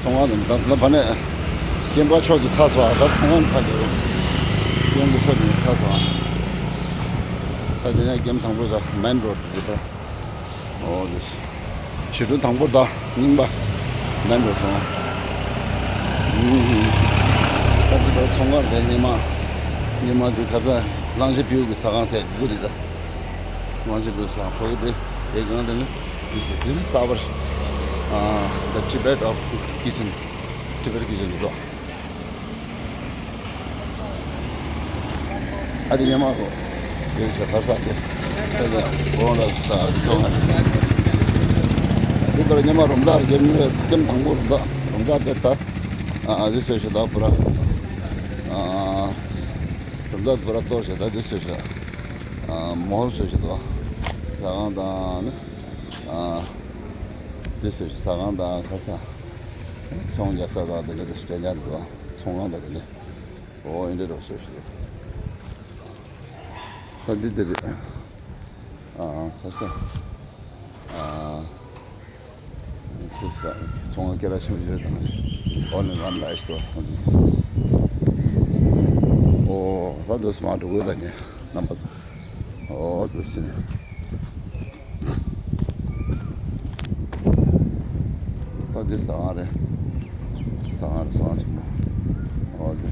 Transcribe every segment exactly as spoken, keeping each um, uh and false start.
ཚོང་ཁང་དུ་ད་ལྟ་ཕ་ནས་སྐྱེམས་པ་ཕྱོགས་ཀྱི་ཚ་སོ་ད་ཚོང་ཁང་ཕ་གི་སྐྱེམས་པ་ཕྱོགས་ཀྱི་ཚ་སོ་ད་དེ་ནས་ཀྱེམ་དང་པོ་ད་མེན་རོ་ཌི་རེད་ད། ཨོ་དེ་ཞི་ཁྲོ་དང་པོ་ད་རྙིང་པ་མེན་རོ་ཌི་སོང་། ད་དེ་ད་ཚོང་ཁང་དེ་ཉི་མ་ཉི་མ་དེ་ཁ་ཚ་གླང་ཆེན་སྤྲེའུ་གི་ཟ་ཁང་ཟེར་དེ་རེད་ད། གླང་ཆེན་སྤྲེའུ་ཟ་ཁང་ཕ་གི་དེ་དེ་གང་དེ་ནི་དེ་ཞིག་དེ་ནི་གསར་པར་The Tibet of Kitchen། Tibet Kitchen་རེད་ད། ཨ་དེ་ཉི་མ་རོ། དེ་ཆ་ཁ་ས་དེ། དེ་ལ་འོང་ལ་ད་དེ་ཐོང་ང་། དེ་ལྟར་ཉི་མ་རོ་མདའ་རྒྱབ་ཉི་མའི་ཀྱེམ་དང་པོ་རོ་མདའ་རོ་མདའ་དེ་ད། ཨ་ཨ་དེ་སོས་ཤ་ད་པུ་ར། ཨ་རོ་མདའ་པུ་ར་གཏོར་ཤ་ད་དེ་སོས་ཤ། ཨ་མོ་ཧོར་སོས་ཤ་ད། ཟ་ཁང་དང་ནི། ཨ་དེ་སོས་ཤ་ཟ་ཁང་དང་ཁ་ས། ཚོང་རྒྱག་ས་དང་དེ་འདྲ་དེ་སྐད་ཆ་རེད་བ། ཚོང་ཁང་དང་དེ་འདྲ། ཨོ་ཨེ་འདྲ་རོགས་ཤོད་ཤོད། ད་འདི་འདི་རེད། ཨ་ཨ་ཁ་ས། ཨ་ཁ་ས་ཚོང་ཁང་སྐད་གྲགས་ཆེན་པོ་ཡོད་དང་། ཨོ་ནི་རམ་ལ་ཨེ་སྟོ། ཨོ་ད་འདི་སུ་མ་འགྲོ་གི་ད་ཉེ་རྣམ་པ་ཚོ། ཨོ་འདི་སི་ནི། ད་འདི་ཟ་ཁང་རེད། ཟ་ཁང་རེད། ཟ་ཁང་ཆེན་པོ། ཨོ་འདི་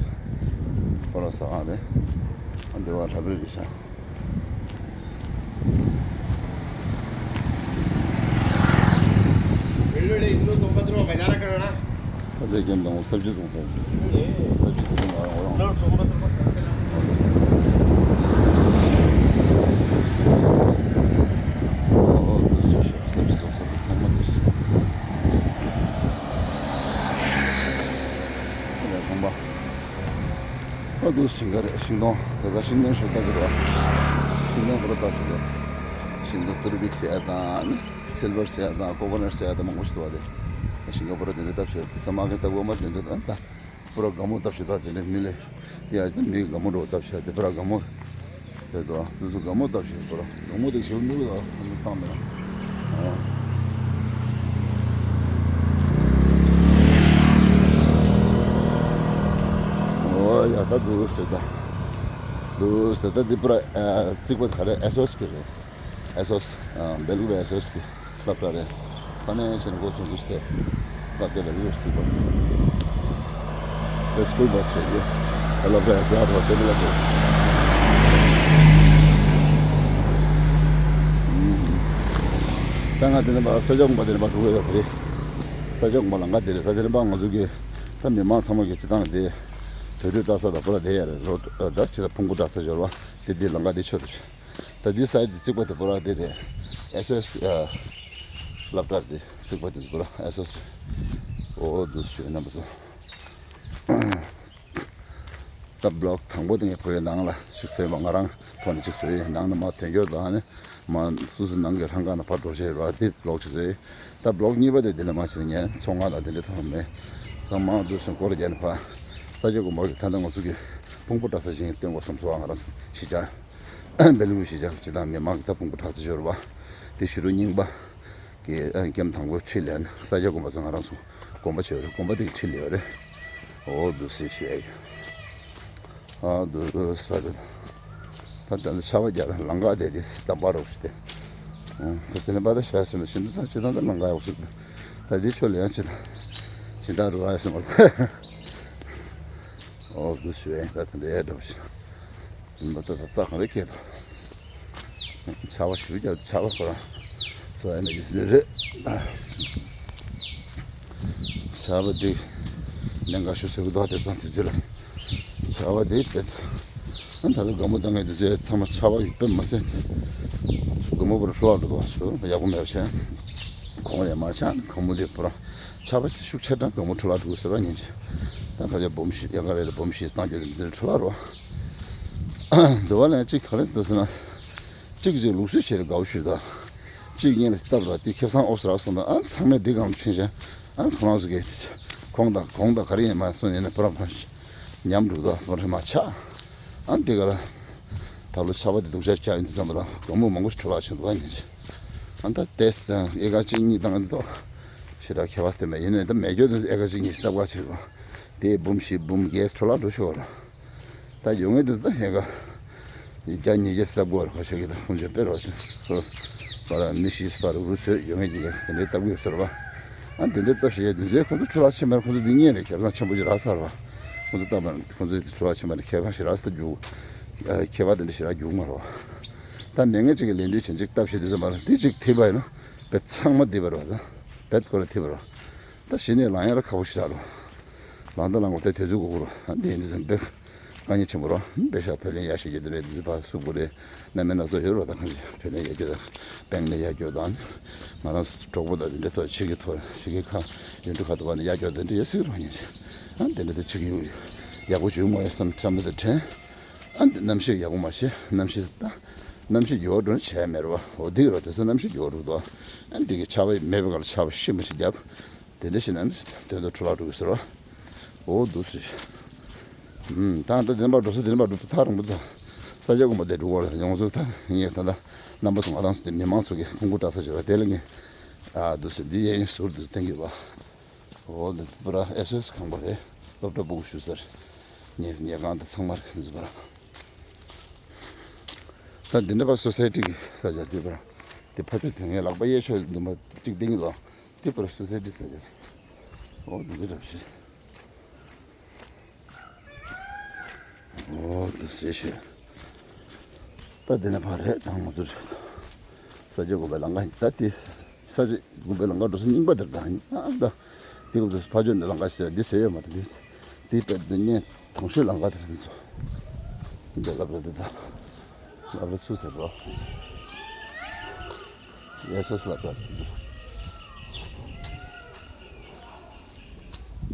ཁོ་ར་ཟ་ཁང་རེད། ཨ་འདི་བ་རབ་རིབ་རེད་ཤག་ད་ལྟའི་རྒྱན་དང་ས་བཅུ་ཙམ་ས་བཅུ་དེ་ང་རང་ངོ་རང་ས་བཅུ་ཙམ་ས་དེ་ཚང་མ་དེ་ཁོང་པ། ཨ་དུ་ཞིང་ཁ་རེད། ཤིང་སྡོང་། དེ་ཚ་ཤིང་སྡོང་ཞིག་ལྟ་གི་རེད། ཤིང་སྡོང་ཁོ་ར་ལྟ་ཞིག་རེད། ཤིང་སྡོང་ཏུར་བིག་ཟེར་ཡ་དང་ནི་སིལ་བར་ཟེར་ཡ་དང་ཀོ་ཀོ་ནཊ་ཟེར་ཡ་དང་མང་པོ་ཞིག་འདུག་བ། དེ་ཤིང་ཁ་པུ་ར་དེ་འདྲ་ལྟ་ཞིག་རེད། དེ་ཚ་མ་གི་ལྟ་གོ་མ་དེ་འདྲ་ད་ལྟ་པུ་ར་དགའ་མོ་ལྟ་ཞིག་ད་དེ་འདྲ་མི་ལས་ཡ་ཡ་མི་དགའ་མོ་འགྲོ་ལྟ་ཞིག་རེད། དེ་པུ་ར་དགའ་མོ། དེ་ཚོ་དེ་ཚོ་དགའ་མོ་ལྟ་ཞིག་པུ་ར་དགའ་མོ་དེ་ཞིག་མི་འདུག་ད་མི་བཏང་མེད། ཨོ་ཡ་ད་འདུག་ཟེར་ད། འདུག་ཟེར་ད། འདི་པུ་ར་རྩིག་པ་ག་རེ་ཨེ་སོ་སི་གི་རེད། ཨེ་སོ་སི་སྦེལ་ཀོབ་ཨེ་སོ་སི་གི་སློབ་གྲྭ་རེད། ཕ་ནས་ཕྱིན་འགོ་ཚུགས་འདུག་སྟེ། སློབ་གྲྭ་ལ་ཡོད་སྲིད་པ། དེ་སྐུལ་བ་ཟེར་གི། སློབ་གྲྭ་ཡ་རོ་ཟེར་གི་ལ་དེ། ད་ང་དེ་ནས་པ་ས་ཆ་གོང་པ་དེ་ནས་པ་འགྲོ་གི་ཡོད་ས་རེད། ས་ཆ་གོང་པ་ལ་ང་དེ་རེད། ད་དེ་ནས་པ་ང་ཚོ་གི་ད་མི་མང་ཚང་མ་གི་སྤྱི་བཏང་དེ་དུད་འགྲོ་བཀྲ་ས་དང་པུ་ར་དེ་ཡ་རེད། རོ་ད་ཆེ་ད་ཕུང་པོ་བཀྲ་ས་འབྱོར་བ་དེ་དེ་ལ་ང་དེ་ཆོད་དེ་རེད། ད་འདི་སའི་ཌི་རྩིག་པ་དེ་པུ་ར་དེ་རེད། ཨེ་སོ་སི་ཨ་སློབ་གྲྭ་དེ་རྩིག་པ་དེ་པུ་ར་ཨེ་སོ་སི། ཨོ་འདུག་ཞུ་རྣམ་པ་ཚོ། ད་བི་ལོག་དང་པོ་དེ་ངས་བོད་ནང་ལ་ཅིག་བཟོས་པ། ང་རང་ཐོག་ནས་ཅིག་བཟོས། ནང་ནས་མར་དོན་འཁྱོལ་དང་ནི་མར་སོ་སོ་ནང་གི་རང་ཁ་ནས་ཕར་འགྲོ་བྱས་ར་དེ་བི་ལོག་ཅིག་བཟོས། ད་བི་ལོག་གཉིས་པ་དེ་དེ་ནས་མར་བྱས་ནས་ངས་ཚོང་ཁང་དང་དེ་འདྲ་ཐོག་མེད། ཚང་མ་འདུག་སེ་སྐོར་རྒྱག་ནས་ཕར་ས་ཆ་གོང་པ་གི་ད་ལྟ་ང་ཚོ་གི་ཕུང་པོ་བཀྲ་ས་ཅིག་སྟོན་དགོས་བསམ་སོང་། ང་རང་ཚོ་གཞིས་ཆགས། སྦེལ་ཀོབ་གཞིས་ཆགས་ཀྱི་སྤྱི་བཏང་མི་མང་གི་ད་ཕུང་པོ་བཀྲ་ས་ཤོར་བ་དེ་ཞི་ཁྲོ་རྙིང་པ་གི་ཨ་ཀྱེམ་དང་པོ་འཁྲིད་ལས་ནས་ས་ཆ་དགོན་པ་ཚོ་ང་རང་ཚོ་དགོན་པ་ཆེ་བ་རེད། དགོན་པ་དེ་གི་འཁྲིད་ལས་བ་རེད། འོ་འདུག་སེ་ཞུ་ཡ་ཡོད། ཨ་འདུག་ས་རེད། ད་ད་ཆར་པ་རྒྱག་ལ་ལམ་ཁ་དེ་དེ་དམ་པ་རོགས་ཞུ་དེ། ད་དེ་ནས་པ་ད་ཤ་ཟ་མི་ཤིན་ཏུ་ད་ཅི་ད་ད་ལམ་ཁ་ཡག་ཤོས་ད་དེ་ཆོ་ལ་ཡང་ཅི་ད་ཅི་ད་རུ་ར་ཡ་སེ་མ་ད། ཨོ་དུ་ཞུ་ཡ་ད་དེ་འདྲ་ཡ་འདྲ་བ་ཞིག་ཡིན་པ་ད་ད་རྩ་གང་རེ་ཁེལ་ད། ཆར་པ་ཞུ་རྒྱག་ཆར་པ་ཁོ་རང་ཚོ་ཡ་ན་ཡིན་རེད། ཆར་པ་འདི་གནད་འགག་ཤོས་ཟེར་གི་འདུག་དེང་སང་དུས་ཚོད་ལ་ཆར་པ་འདི་དཔེ་ད་ད་ལྟ་དགའ་མོ་བཏང་མཁན་དུས་ཚོད་ཚང་མ་ཆར་པ་ཡོད་པས་མ་ཟད། དགའ་མོ་པོ་ར་ཧྲུལ་བ་འགྲོ་འདུག་ཞུ་ཡག་པོ་མེད་པ་བྱས། གོང་ལས་མ་ཆག་གང་མོ་དེ་པོ་ར་ཆར་པ་དེ་ཤུགས་ཆེ་དྲགས་གང་མོ་འཕྲོ་བརླག་འགྲོ་གི་ཟེར་བ་ཉིན་ཞིག་ད་ག་ལས་སྦོམ་ཞིག་ཡ་ག་རེ་ལ་སྦོམ་ཞིག་སངས་རྒྱས་དེ་འཕྲོ་བརླག་རོ། འདི་བ་ལ་གཅིག་ག་རེ་འདུག་ཟེར་ན། གཅིག་གཅིག་ལུགས་སྲོལ་བྱས་ཏེ་དགའ་བོ་ཞུས་ད། གཅིག་གཉིས་ལ་སྟབས་ར་དེ་ཁེ་བཟང་ཨོ་སི་ར་སོང་ད། ཨ་ཚང་མས་འདི་གང་ཕྱིན་བྱས། ཨ་ཁོ་རང་ཚོ་གིས་གོང་དང་གོང་དང་ག་རེ་ཡིན་མ་སོང་ཡིན་ན་པོ་ར་མ་ཉམས་འགྲོ་ད་པོ་ར་མ་ཆག་ཨ་འདི་ག་ལ་ད་ལོ་ཆར་པ་དེ་སྡུག་ཅག་ཆགས་ཡིན་དུས་ཙམ་པ་ལ་སྒོར་མོ་མང་པོ་ཞིག་འཕྲོ་བརླག་བྱུང་འདུག་ཨ་ཉིན་ཞིག་ཨ་ད་ཏེས་དང་ཨེ་ཀ་གཅིག་གཉིས་བཏང་གི་འདུག་དེ་ལ་ཁྱད་པར་ཟེར་མེད། ཡིན་ནའི་ད་མེད་རྒྱུ་དེ་ཨེ་ཀ་གཅིག་གཉིས་ཤིག་ལྟ་བ་བྱེད་དགོས། དེ་འབུམ་བཞི་འབུམ་བརྒྱད་འཕྲོ་བརླག་འགྲོ་ཤོག་ལ། ད་ཡོང་ངེས་དུས་ད་ཧེ་ག་བརྒྱ་ཉིས་བརྒྱ་ཟབ་དགོས་རེད། ཁ་ཤས་ཀྱི་ད་ཁོང་ཚོས་དཔེ་རོགས་ཤིག་ཧོ་པ་ལ་མི་ཤི་སྤར་རུ་ཚོས་ཡོང་ངེས་ཀྱི་དེ་འདྲའི་ལྟ་གི་ཡོད་ཟེར་བ། ཨ་དེ་འདྲའི་སྟབས་ཤིག་ཡ་དུས་ཚོད་ཁོང་ཚོ་འཕྲོ་བརླག་ཕྱིན་པར་ཁོང་ཚོ་འདི་གཉིས་རེད། ཁེ་བཟང་ཆེན་པོ་ཞིག་རག་ཚར་བ། ཁོང་ཚོ་ལྟ་བ་ཁོང་ཚོ་འཕྲོ་བརླག་ཕྱིན་པ་ནི་ཁེ་བཟང་ཞིག་རག་ཚར་རྒྱུ། ཁེ་བ་དེ་འདྲ་ཞིག་རག་རྒྱུ་མ་རེད་བ། ད་མེད་ངེས་ཅིག་གི་ལས་དོན་བྱེད་ཅིག་སྟབས་ཤིག་དུས་ཚོད་མ་རེད། དེ་ཅིག་ཐེབས་པ་ཡིན་ན་བེད་ཚང་མ་འདི་བར་བ་ད་བེད་ཁོ་ར་ཐེབས་པ་རེད་བ། ད་གཞི་ནས་ལངས་ཡ་ལ་ཁག་པོ་ཞིག་རག་རེད་བ། ལངས་ད་ལངས་དགོས་ཏེ་དུས་ཚོད་དགོས་ཀྱི་རེད་བ། འདི་ཡིན་དུས་ཙམ་པས་དཀའ་ངལ་ཆེན་པོ་རེད་བ། པེ་ཤག་བོད་ལེན་ཡ་ཞིག་རྒྱུ་དེ་རེད། དུས་ཚོད་ཕར་བསུབ་དགོས་རེད། གནམ་མེད་ན་སོ་ཡོད་རེད་བ། ད་གང་ཅི་བོད་ལེན་ཡ་རྒྱུ་དང་བེང་ལེན་ཡ་རྒྱུ་དང་ང་རང་ཚོ་གྲོགས་པོ་དང་དེ་འདྲ་ཐོག་ཕྱི་གི་ཐོག་ཕྱི་གི་ཁ་ཡོད་འགྲོ་ཁ་ཐོག་བ་ནས་ཡ་རྒྱུ་དེ་འདྲ་ཡོད་སྲིད་རོགས་ཡིན་ཞིང་། ཨ་དེ་འདྲ་དེ་ཕྱི་གི་ཡག་པོ་བྱུང་མ་ཡོད་བསམ་བསམ་བློ་དེ་དྲན། ཨ་འདི་གནམ་གཤིས་ཡག་པོ་མ་ཤེས། གནམ་གཤིས་ད་གནམ་གཤིས་འགྱུར་བ་འགྲོ་ན་བྱས་མེད་རེད་བ། འོ་འདི་རོ་དེ་ཚོ་གནམ་གཤིས་འགྱུར་བ་འགྲོ་འདུག་ཨ་འདི་གི་ཆར་པ་མེད་པའི་སྐབས་ལ་ཆར་པ་ཤི་མ་ཤི་བརྒྱབ། དེ་འདྲ་ཞིག་ན་ནི་དོན་དུ་འཕྲོ་བརླག་འགྲོ་གི་ཟེར་བ། འོ་འདུག་སེ། ཨུམ་ད་ལྟ་དེ་འབའ་འགྲོ་ས་དེ་འབའ་འགྲོ་ཐག་རིང་པོ་ད། ས་ཆ་དགོན་པ་དེ་འགྲོ་བར་ཡོངས་སུ་ད་ངས་ད་ལྟ་རྣམ་པ་ཚོ་ང་རང་ཚོ་དེ་མི་མང་ཚོ་གི་ཕུང་པོ་བཀྲ་ས་བྱེད་པ་དེ་ལ་ངས་ཨ་འདུག་སེ་འདི་གཡས་གཡོན་ཟུར་དུ་བསྟན་གྱི་བ། འོ་འདི་པུ་ར་ཨེ་སོ་ཨེ་སི་ཁང་པ་རེད། སློབ་གྲྭ་སྤུ་གུ་བཞུགས་ས་རེད། ཉལ་ཉལ་ཁང་དང་ཚང་མ་རེད་འདི་པུ་ར། ད་འདི་འདྲ་པ་སོ་སའི་ཊི་གི་ས་ཆ་འདི་པུ་ར། འདི་ཕ་ཆོས་དེ་ངའི་ལག་པ་གཡས་ཕྱོགས་འདུག་མ་གཅིག་ཏིང་ལོ། འདི་པུ་ར་སོ་སའི་ཊི་ས་ཆ་རེད། འོ་འདི་འདི་འདྲ་བ་ཞིག་འོ་འདི་ཟེར་ཤོད། ད་འདི་ནས་ཕར་རེད་དང་ང་ཚོ་རེད། ས་ཆ་དགོན་པའི་ལམ་ཁ་ཡིན། ད་དེ་ས་ཆ་དགོན་པའི་ལམ་ཁ་འགྲོ་ས་རྙིང་པ་དེར་དང་ཡིན་ཨ་ད། དེ་ཀུ་ཚོ་ཕ་ཇོ་ནས་ལམ་ཁ་ཟེར་འདི་ཟེར་ཡོད་མ་རེད། འདི་འདི་དཔེ་འདི་ཉེ་དང་ཤོས་ལམ་ཁ་དེར་འདི་ཚོ་འདི་ལབ་རེད། འདི་ད་ལབ་རེད་ཚུལ་ཟེར་རོ། ཡ་སོ་སོ་ལབ་རེད།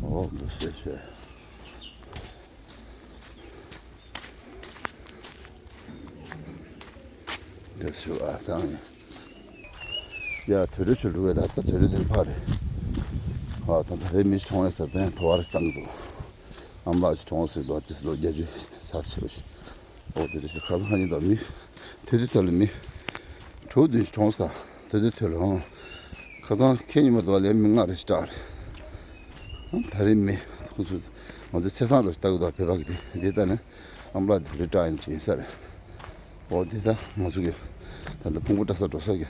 འོ་འདི་ཟེར་ཤོད། འདི་ཞུ་ཨ་ཐང་ཡ། དུད་འགྲོ་ཆུ་འགྲོ་བའི་ད་ལྟ་དུད་འགྲོ་འདིར་ཕར་རེད། ཨ་ད་ད་རེ་མི་གྲོངས་ཡོད་ཟེར་དེ་ཐོ་བ་རེ་བཏང་གི་འདུག་ཨམ་ལགས་ཀྱིས་གྲོངས་ཟེར་འདུག་དེ་ལོ་བརྒྱད་ཅུ་ཚར་ཆེ་བ་ཞིག་འོ་དེ་རེ་ཞུ་ཁ་སང་ཁ་ཉིན་དུ་མི་དུད་འགྲོ་ཐོ་ལ་མི་དྲུག་བདུན་ཞིག་གྲོངས་ས། དེ་དུས་དུས་ལ་ཧོང་། ཁ་སང་ཁྱེད་ཉི་མ་དུ་བ་ལས་མི་ལྔ་རེ་སྐྲག་རེད། ད་རེས་མི་ཁོང་ཚོ་ང་ཚོའི་ཚེ་སང་རུ་ལྟ་གི་འདུག་བོད་པ་གི་དེ་དེ་ལྟ་ནས་ཨམ་ལགས་དེ་རེ་སྐྲག་ཡིན་ཅིག་ཡིན་ས་རེད། འོ་དེ་ད་ང་ཚོ་གི་ད་ལྟ་ཕུང་པོ་བཀྲ་ས་འགྲོ་ས་གི་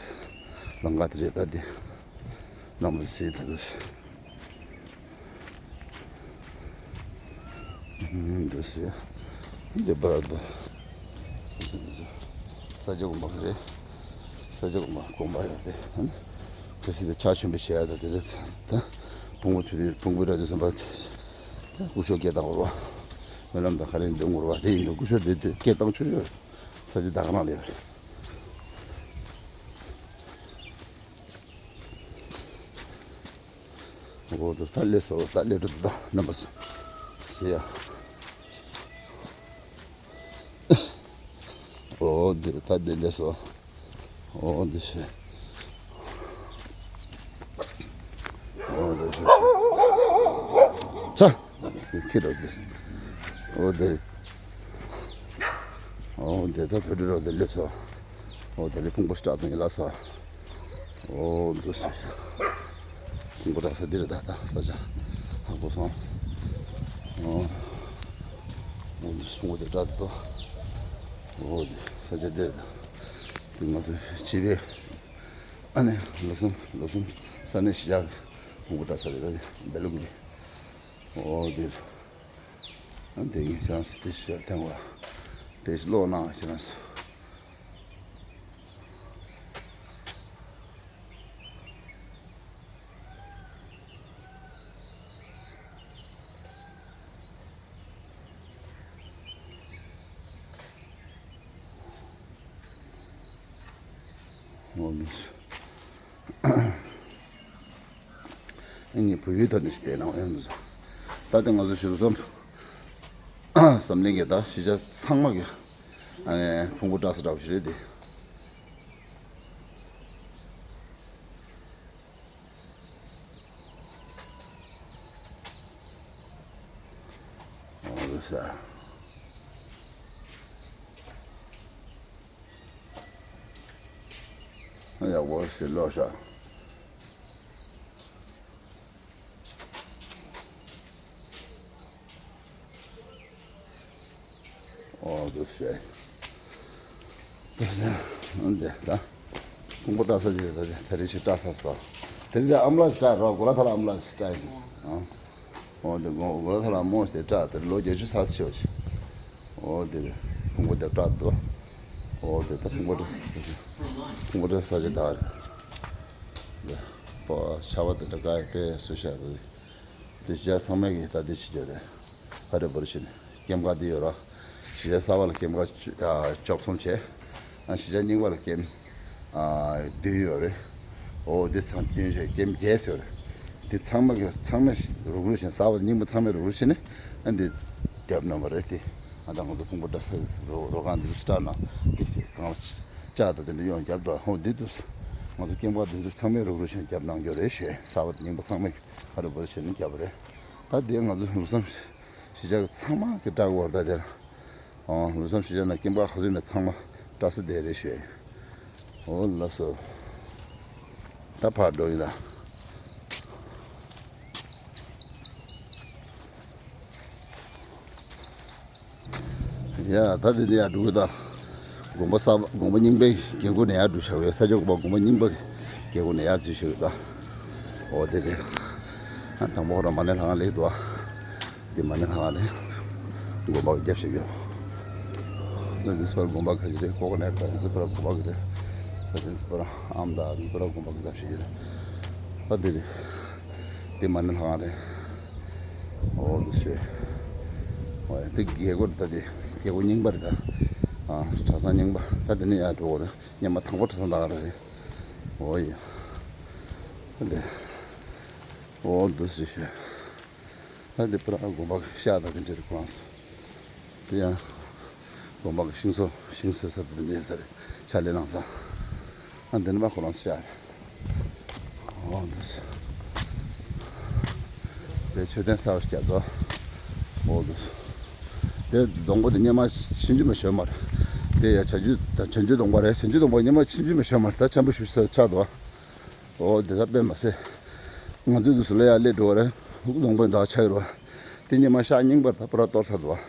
ལམ་ཁ་དེ་རེད། ད་དེ་ནམ་རུ་སྲིད་ད་དུ། འདི་སུ་ཡ། འདི་བར་དུ། ས་སྐྱ་དགོན་པ་རེད། ས་སྐྱ་དགོན་པ་དགོན་པ་ཡོད་དེ། གལ་སྲིད་དེ་ཕྱག་མཆོད་འབུལ་བྱེད་ཡ་ད་དེ་རེད། ད་ཕུང་པོ་དུས་ཕུང་པོ་ར་དུས་ཙམ་པ་ད་སྐུ་ཞབས་སྐད་བཏང་བར་བ། སྨོན་ལམ་དང་ག་རེ་འདོན་དགོས་ར་བ་དེ་ཡིན་དུས་སྐུ་ཞབས་དེ་དུས་སྐད་བཏང་ཆོག་ཆོག་ས་ཆ་ད་ག་རང་ལ་ཡོད་རེད། འོ་དེ་ད་སླེབས་སོང་། ད་སླེབས་འགྲོ་འདུག་ད་རྣམ་པ་ཚོ་ཟེར་ཡ། འོ་དེ་ད་དེ་སླེབས་སོང་། འོ་དེ་ཤེས། འོ་དེ་ཤེས། ཚ། ཁྱི་རོ་དེ། འོ་དེ། འོ་དེ་ད་ཕ་དྲི་རོ་དེ་སླེབས་སོང་། འོ་དེ་ལས་ཕུང་པོ་སྐྲག་དང་ཡིན་ལ་སོ། འོ་འདུག་སེ། ཕུང་པོ་བཀྲ་ས་འདིར་ད་ལྟ་ས་ཆ་ཧ་གོ་སོང་། འོ། འོ་འདུག་ཕུང་པོ་དེ་བཀྲ་དེ་ཏོ། འོ་འདི་ས་ཆ་འདིར་ད། འདི་ང་ཚོ་བྱིས་པའི་ཨ་ནེ་ལོ་གསུམ་ལོ་གསུམ་ས་གནས་གཞིས་ཆགས་ཀྱི་ཕུང་པོ་བཀྲ་ས་རེད། ད་འདི་སྦེལ་ཀོབ་ཀྱི། འོ་འདིར། ཨ་འདི་ངས་ཁྱེད་རང་ཚོ་དེ་ཞིག་ཐེངས་བ། དེ་ཞིག་ཀློག་གནང་ཁྱེད་རང་ཚོ། འོ་མི་ངས་བོད་ཡིག་ཐོག་ནས་ཞིག་བལྟས་ན་ཡོང་མི་སོང་། ད་ལྟ་ང་ཚོ་ཞུ་བསམ་འཛམ་གླིང་གི་ད་གཞིས་ཆགས་ཚང་མ་གི་ཨ་ནི་ཕུང་པོ་བཀྲ་ས་འདྲ་བོ་ཞིག་རེད་དེ། འོ་རེད་ཤག་ཡག་པོ་ཞིག་ཀློག་ཤག་ཨོ་འདུག་ཞེས། འདི་ད་ཕུང་པོ་བཀྲ་ས་ཅིག་རེད། ད་དེ་རིང་ཞིག་བཀྲ་ས་སོ། དེ་རིང་ཨ་མ་ལགས་ཤིག་བཀྲ་རོགས། གོ་ལ་ཐ་ལ་ཨ་མ་ལགས་ཤིག་བཀྲ་ཡིན། ཨོ་འདི་གོ་ལ་ཐ་ལ་མོ་ཞིག་བཀྲ། དེ་ལོ་བརྒྱད་ཅུ་ཚར་ཆེ་བ་ཞིག་ཨོ་དེ་ཕུང་པོ་དེ་བཀྲ་འདུག་ཨོ་དེ་ད་ཕུང་པོ་བཀྲ་ས་ཅིག་ཕུང་པོ་བཀྲ་ས་ཅིག་ད་རེད། འདི་པོ་ཆར་པ་དེ་འདྲ་ག་ཡེ་དཔེ་སུ་ཤ་རེད། དེ་ཤ་ཚང་མས་ཀྱི་ད་དེ་བྱེད་རྒྱུ་རེད། ཧ་རེ་བོར་ཕྱིན་སྐེམ་ཁ་འདི་ཡོད་ར། བཞི་ཆ་གསར་པ་ལ་སྐེམ་ཁ་བཅུ་ཨ་བཅུ་གསུམ་བྱས། ཨ་བཞི་ཆ་རྙིང་པ་ལ་སྐེམ་ཨ་བདུན་ཡོད་རེད། ཨོ་འདི་ཚང་བདུན་བྱས་སྐེམ་བརྒྱད་ཡོད་རེད། འདི་ཚང་མ་གི་ཚང་མས་རུག་རུག་བྱས། གསར་པ་རྙིང་པ་ཚང་མས་རུག་རུག་བྱས་ནས་ཨ་འདི་རྒྱབ་གནང་བ་རེད་དེ། ཨ་ད་ང་ཚོ་ཕུང་པོ་བཀྲ་ས་རོ་རོ་ཁང་འདི་སུ་སྐྲག་ན་འདི་གང་ལ་ལྕགས་དང་དེ་འདྲ་ཡོང་རྒྱབ་དང་། ཧོ་འདི་འདུག་ང་ཚོ་སྐེམ་ཁ་འདི་ཚོ་ཚང་མས་རུག་རུག་བྱས་རྒྱབ་གནང་རྒྱུ་རེད་ཞེས། གསར་པ་རྙིང་པ་ཚང་མས་ཧ་རེ་བོར་བྱས་ནས་རྒྱབ་རེད། ད་དེ་ང་ཚོ་ལུགས་བསམ་གཞིས་ཆགས་ཚང་མ་གི་བཀྲ་དགོས་པ་རེད། ད་དེ་ལ་ཨོ་ལུགས་བསམ་གཞིས་ཆགས་ན་སྐེམ་པ་ག་ཚོད་མེད་ཚང་མ་བཀྲ་ས་དེ་རེད་ཞུ། ཨོ་ལགས་སོ། ད་ཕར་འགྲོ་ཡིན་ད། ཡ་ད་དེ་ནས་ཡར་འགྲོ་གི་ད། དགོན་པ་གསར་པ་དགོན་པ་རྙིང་པའི་སྒེའུ་ཁུང་ནས་ཡར་འགྲོ་བཞག་ཡོད། ས་སྐྱ་དགོན་པ་དགོན་པ་རྙིང་པ་གི་སྒེའུ་ཁུང་ནས་ཡར་འཛུལ་བཞག་ཡོད་ད། ཨོ་དེ་རེད། ཨ་དང་པོ་ཁོ་རང་མ་ཎི་ལྷ་ཁང་སླེབས་འདུག་ཨ། དེ་མ་ཎི་ལྷ་ཁང་རེད། དགོན་པ་གི་རྒྱབ་བཞག་ཡོད། ད་འདི་སུ་པར་དགོན་པ་ག་གི་རེད། ཁོ་ཁོ་ནས་ད་འདི་སུ་པར་དགོན་པ་གི་རེད། ས་ཆ་འདི་སུ་པར་ཨམ་ད་འདི་སུ་པར་དགོན་པ་གི་རྒྱབ་བཞག་ཡོད། ད་དེ་རེད། དེ་མ་ཎི་ལྷ་ཁང་རེད། ཨོ་འདུག་སེ། ཨོ་ཡ་འདི་རྒྱལ་སྒོ་རེད། ད་དེ་རྒྱལ་སྒོ་རྙིང་པ་རེད་ད། ཨ་གྲྭ་ཚང་རྙིང་པ། ད་དེ་ནས་ཡར་འགྲོ་དགོས་རེད། སྔོན་མ་དང་པོ་གྲྭ་ཚང་ད་ག་རེ་རེད། ཨོ་ཡ། ད་དེ། ཨོ་འདུག་སེ་ཤོད། ད་དེ་པུ་ར་དགོན་པ་གི་ཤག་ད་དེ་འདྲ་རེད་ཁོ་རང་ཚོ། དེ་ཡང་དགོན་པ་གི་ཤིང་བཟོ་ཤིང་བཟོ་ས་དེ་འདྲ་ཡིན་ས་རེད། ཕྱག་ལས་གནང་ས། ཨ་འདི་ནི་མ་ཁོ་རང་ཚོ་ཤག་རེད། ཨོ་འདི། དེ་མཆོད་རྟེན་གསར་པ་ཞིག་བརྒྱབ་འདུག་ཨོ་འདི། དེ་སྡོང་པོ་དེ་སྔོན་མ་ཆུང་ཆུང་མ་ཞོལ་མ་རེད། དེ་ཡ་བྱང་ཆུབ་དང་བྱང་ཆུབ་སྡོང་པོ་རེད། བྱང་ཆུབ་སྡོང་པོ་སྔོན་མ་ཆུང་ཆུང་མ་ཞོལ་མ་རེད། ད་འཆམ་པོ་ཞིག་ཆགས་འདུག་ཨོ་དེ་ད་དཔེ་མ་སྲིད། ང་ཚོའི་དུས་སུ་ལས་ཡར་སླེབས་འགྲོ་བ་རེད། ལུང་པ་འདི་ཆགས་ཡོད་རེད་བ། དེ་སྔོན་མ་ཤག་རྙིང་པ་ད་པུ་ར་གཏོར་ཚར་འདུག་བ།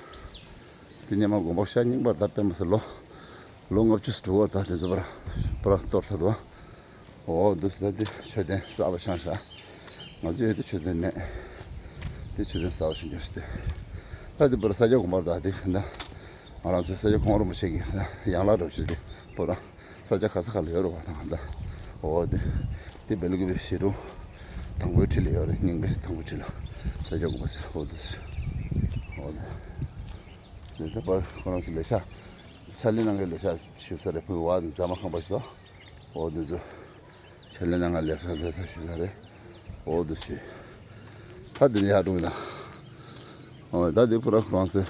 དེ་སྔོན་མ་དགོན་པ་ཤག་རྙིང་པ་ད་དཔེ་མ་སྲིད་ལོ། ལོ་ལྔ་བཅུ་ཙམ་འགྲོ་བ་ད་དེ་ཚོ་པུ་ར་པུ་ར་གཏོར་ཚར་འདུག་བ། ཨོ་འདུག་སེ་ད་དེ་མཆོད་རྟེན་གསར་པ་བཞེངས་ཤག་ང་ཚོའི་ཡུལ་དུ་མཆོད་རྟེན་མེད། དེ་མཆོད་རྟེན་གསར་པ་བཞེངས་ཤག་སྟེ། ད་དེ་པུ་ར་ས་སྐྱ་དགོན་པ་ད་དེ་ད་ང་རང་ཚོའི་ས་སྐྱ་གོང་རིན་པོ་ཆེ་གི་ཡན་ལག་རབ་ཞུ་དེ་པུ་ར། ས་ཆ་ག་ས་ག་ལ་ཡོད་རེད་བ། དང་ད་འོ་དེ་དེ་སྦེལ་ཀོབ་པའི་ཞི་ཀྲུང་དང་པོའི་འཁྲིས་ལ་ཡོད་རེད། རྙིང་པའི་དང་པོའི་འཁྲིས་ལ་ས་ཆ་དགོན་པ་ཟེར། འོ་དེ་འོ་དེ་དེ་ད་པ་ཁོ་རང་ཚོ་ལས་ཤག་ཕྱག་ལས་གནང་མཁན་ལས་ཤག་ཞུ་ས་རེད། བུ་བ་ཟ་མ་ཁང་པ་ཞིག་ལ། འོ་དེ་ཚོ་ཕྱག་ལས་གནང་མཁན་ལས་ཤག་ལས་ཤག་ཞུ་ས་རེད། འོ་དེ་ཞུ། ད་དེ་ནས་ཡར་འགྲོ་གི་ན། འོ་ད་དེ་པུ་ར་ཁོ་རང་ཚོས་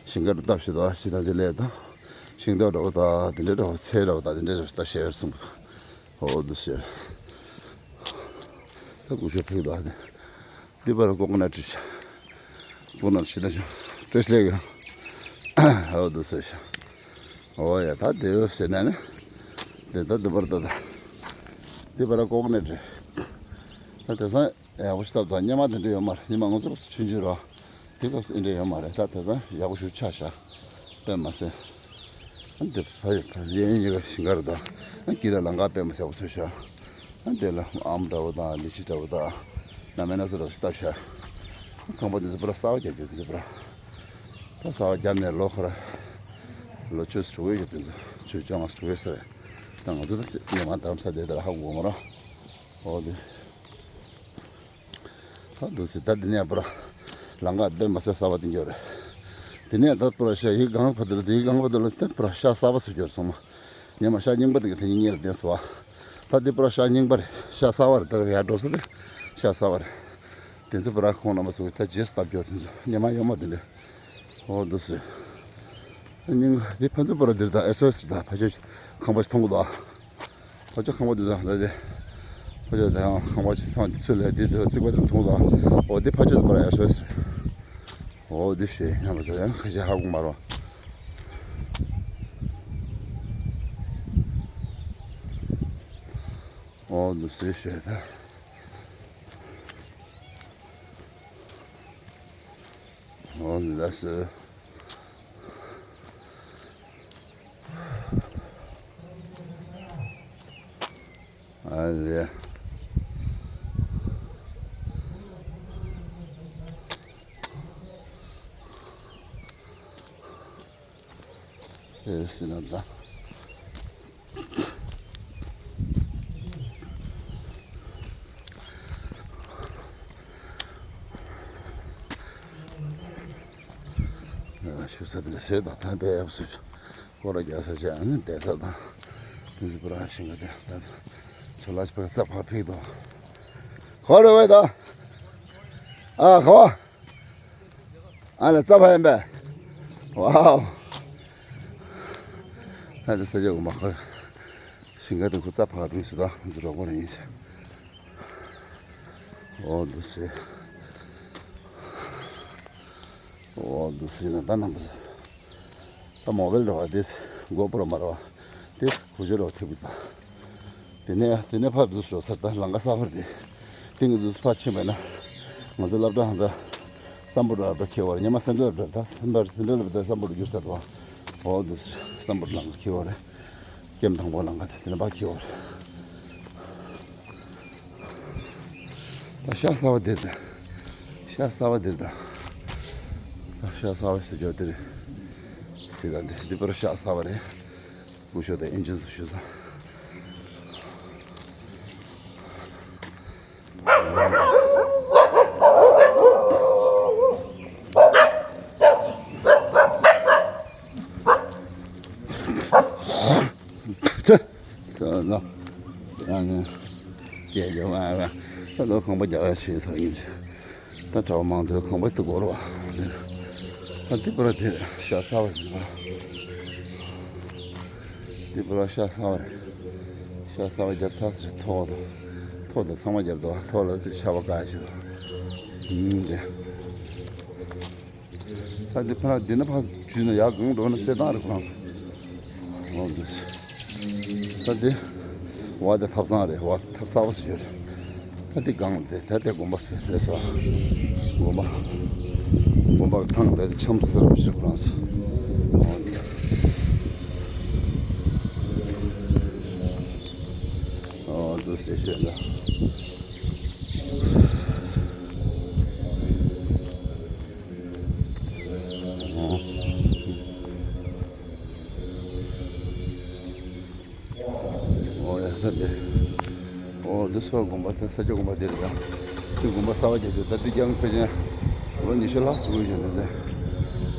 ཞིང་ཁ་རུ་བཏབ་ཞིག་དང་ཞིག་དང་དེ་ལས་དང་། ཤིང་ཏོག་འདྲ་བོ་དང་དེ་འདྲའི་འདྲ་བོ་ཚལ་འདྲ་བོ་དང་དེ་འདྲའི་འདྲ་བོ་ཞིག་བཏབ་བཞག་ཡོད་གསུངས་པ་དང་། འོ་འདུག་ཟེར། ད་སྐུ་ཞབས་ཕུག་དང་དེ། འདི་པར་ཀོ་ཀོ་ནཊ་ཊི་ཤ། ཀོ་ཀོ་ནཊ་ཤི་ད་ཤོ་ཏེས་ལེ་ག། འོ་འདུག་ཟེར་ཤ། འོ་ཡ་ད་དེ་ཡོད་ཟེར་ན་ནི། དེ་ད་འདི་པར་ད་ད། འདི་པར་ཀོ་ཀོ་ནཊ་ཊི། ད་དེང་སང་ཡག་པོ་ཞིག་བཏབ་དང་། སྔོན་མ་དེ་འདྲ་ཡོད་མ་རེད། སྔོན་མ་ང་ཚོ་ཆུང་ཆུང་རེད་བ། དེ་སྐབས་སུ་འདི་འདྲ་ཡོད་མ་རེད། ད་དེང་སང་ཡག་པོ་ཞིག་ཆགས་ཤག་དཔེ་མ་སྲིད། ཨ་འདི་ཕ་ཡི་ཕ་གཡས་གཡོན་གཉིས་ཀ་ཞིང་ཁ་རེད་དོ། ཨ་དཀྱིལ་ལ་ལམ་ཁ་དཔེ་མ་སྲིད་ཡག་པོ་བཟོས་ཤག་ཨ་འདི་ལ་ཨམ་འདྲ་བོ་དང་ལི་ཅི་འདྲ་བོ་དང་། སྣ་མིན་སྣ་ཚོགས་འདྲ་བོ་ཞིག་བཏབ་ཤག་ཨ་ཁང་པ་འདི་ཚོ་པུ་ར་གསར་པ་རྒྱབ་རྒྱུ་འདི་ཚོ་པུ་ར། ད་གསར་པ་རྒྱབ་ནས་ལོ་ཁ་ར། ལོ་བཅུ་དྲུག་ཡོད་རྒྱུ་འདི་ཚོ། བཅུ་བཅོ་ལྔ་དྲུག་ཡོད་ས་རེད། ད་ང་ཚོ་ད་སྔོན་མ་རྡ་རམ་ས་དེ་དེ་ལ་ཧ་གོ་གི་མ་རེད། འོ་དེ། ད་འདུག་སེ་ད་འདི་ནས་པུ་ར་ལམ་ཁ་དཔེ་མ་སྲིད་གསར་པ་དེ་འགྱོ་རེད། དེ་ནས་ད་པུ་ར་ཤག་ཡི་གེ་སྒང་བར་དུ་ལ། དེ་ཡི་གེ་སྒང་བར་དུ་ལ་ད་པུ་ར་ཤག་གསར་པ་ཚུར་འགྱོ་རེད་སོང་མ། སྔོན་མ་ཤག་རྙིང་པ་དེ་གི་དེ་གཉིས་གཉིས་ལ་བསྡད་སོང་བ། ད་འདི་པུ་ར་ཤག་རྙིང་པ་རེད། ཤག་གསར་པ་རེད། ད་ཡར་འགྲོ་ས་དེ་ཤག་གསར་པ་རེད། དེ་ཚོ་པུ་ར་ཁོང་རྣམ་པ་ཚོ་ད་རྗེས་སུ་བཏབ་འགྱོ། དེ་ཚོ་སྔོན་མ་ཡོད་མ་དེ་འདྲ། འོ་འདུག་སེ། སྙིང་དེ་ཕན་ཚུན་པུ་ར་འདིར་དང་ཨེ་སོ་ཨེ་སི་དང་ཕ་ཆོས་ཁང་པ་ཞིག་མཐོང་གི་འདུག་ཕ་ཆོས་ཁང་པ་འདི་དང་ད་དེ། ཕ་ཆོས་དང་ཁང་པ་ཞིག་མཐོང་དེ་ཚོ་ལས་དེ་ཚོ་རྩིག་པ་དེ་མཐོང་གི་འདུག་འོ་དེ་ཕ་ཆོས་དང་པུ་ར་ཨེ་སོ་ཨེ་སི་རེད། འོ་དེ་ཞེས་ཡང་པ་ཚོ་ཡང་ཁ་ཤས་ཧ་གོ་མ་རོ། འོ་འདུག་སེ་ཞེས་ད། འོ་འདུག་སེ། ཨེ་སི་ན་ད། ཤུ་ས་དེ་ལ་ཤེས་དང་ཐང་དེ་ཡབ་སུ་སྐོར་ར་རྒྱག་ས་བྱས་ཨ་ནི་བསྡད་ས་དང་དེ་ཚོ་པུ་ར་ཤིང་ག་དེ་ད་ཚོ་ལ་ཕར་རྩྭ་ཕར་ཕིག་དང་། ཁོ་རེ་བས་ད། ཨ་ཁོ། ཨ་ལ་རྩྭ་ཕ་ཡིན་པས། ཝའོ། ཨ་ལ་ས་ཆ་གོ་མ་ཁར། ཞིང་ཁ་དུ་ཁུ་རྩྭ་ཕ་རུས་སུ་དང་ཟི་རོག་པོ་ར་ཡིན་ཟེར། ཨོ་འདུག་ཟེར། ཨོ་འདུག་ཟེར་ན་ད་ནམ་པ་ཟེར། ད་མོ་བེལ་རོ་བ་དེས་གོ་པོ་རོ་མ་རོ་བ་དེས་གོ་ཆོད་རོ་ཐེབས་ཀྱི་ད། དེ་ནས་དེ་ནས་ཕར་འདུག་སོ་ས་ད་ལང་ཀ་ས་ཕར་དེ། ཏིང་གི་འདུག་ཕར་ཕྱིན་པས་ན། ང་ཚོ་སློབ་གྲྭ་ཧང་ད་སམ་བྷོ་ཊ་སློབ་གྲྭ་ཁེལ་བར་ཉི་མ་སེན་ཊར་སློབ་གྲྭ་ད་སེམས་པར་སེན་ཊར་སློབ་གྲྭ་སམ་བྷོ་ཊ་གྱུར་ས་དོ། ཨོ་འདུག་སེ་སམ་བྷོ་ཊ་ལང་ཀ་ཁེལ་བར། ཀེམ་དང་པོ་ལང་ཀ་དེ་དེ་ནས་ཕར་ཁེལ་བར། ད་ཤ་ཚ་བ་དེར་ད། ཤ་ཚ་བ་དེར་ད། ད་ཤ་ཚ་བ་ཞེས་བརྗོད་དེ་རེད། ཟེར་ད་འདི་འདི་པར་ཤ་ཚ་བ་རེད། སྐུ་ཞབས་དང་དབྱིན་ཇི་ཚོ་ཞུ་ས། ཚེ། ཚེ་ལོ། རང་ཉིད། སྐད་རྒྱག་མ་ར། ད་ལོ་ཁང་པ་རྒྱག་ཡ་ཆེ་ས་ཡིན་ཚེ། ད་གྲྭ་པ་མང་ཚོས་ཁང་པ་དེ་སྒོར་བ། ད་དེ་པར་དེ་ཤ་ཚ་བ་ཡིན་པ། དེ་པར་ཤ་ཚ་བ་རེད། ཤ་ཚ་བ་རྒྱབ་ཚར་ཚེ་ཐོག་དང་། ཐོག་དང་ཚང་མ་རྒྱབ་དོ། ཐོག་ལ་དེ་ཆར་པ་བཀག་ཡ་ཆེ་དོ། ཨུམ་དེ། ད་འདི་ཕར་འདི་ན་ཕར་འཇུས་ན་ཡར་གང་འགྲོ་ན་རྩེད་ཐང་རེད་ཁོ་རང་ཚོ། འོ་འདི། ད་འདི། བ་དེ་ཐབ་ཚང་རེད། བ་ཐབ་གསར་པ་ཞིག་ཡོད་རེད། ད་འདི་སྒང་ལ་དེ་ད་དེ་དགོན་པ་ཕེབས་ཕེབས་ས། དགོན་པ། དགོན་པ་གི་ཐང་དེ་འཆམ་ཐུབ་ས་རེད་ཁོ་རང་ཚོ། འོ་འདི། འོ་འདི་སེ་ཤེས་ལ། ཨོ་ཡ་ད་དེ། ཨོ་འདི་སོག་དགོན་པ་ད་ས་སྐྱ་དགོན་པ་དེ་རེད་ད། དེ་དགོན་པ་གསར་པ་རྒྱབ་རྒྱུ་ད་དེ་རྒྱང་ཕེབས་ཅན། ལོ་ཉི་ཤུ་ལྷག་འགྲོ་གི་ཡོད་ནི་ཟེར།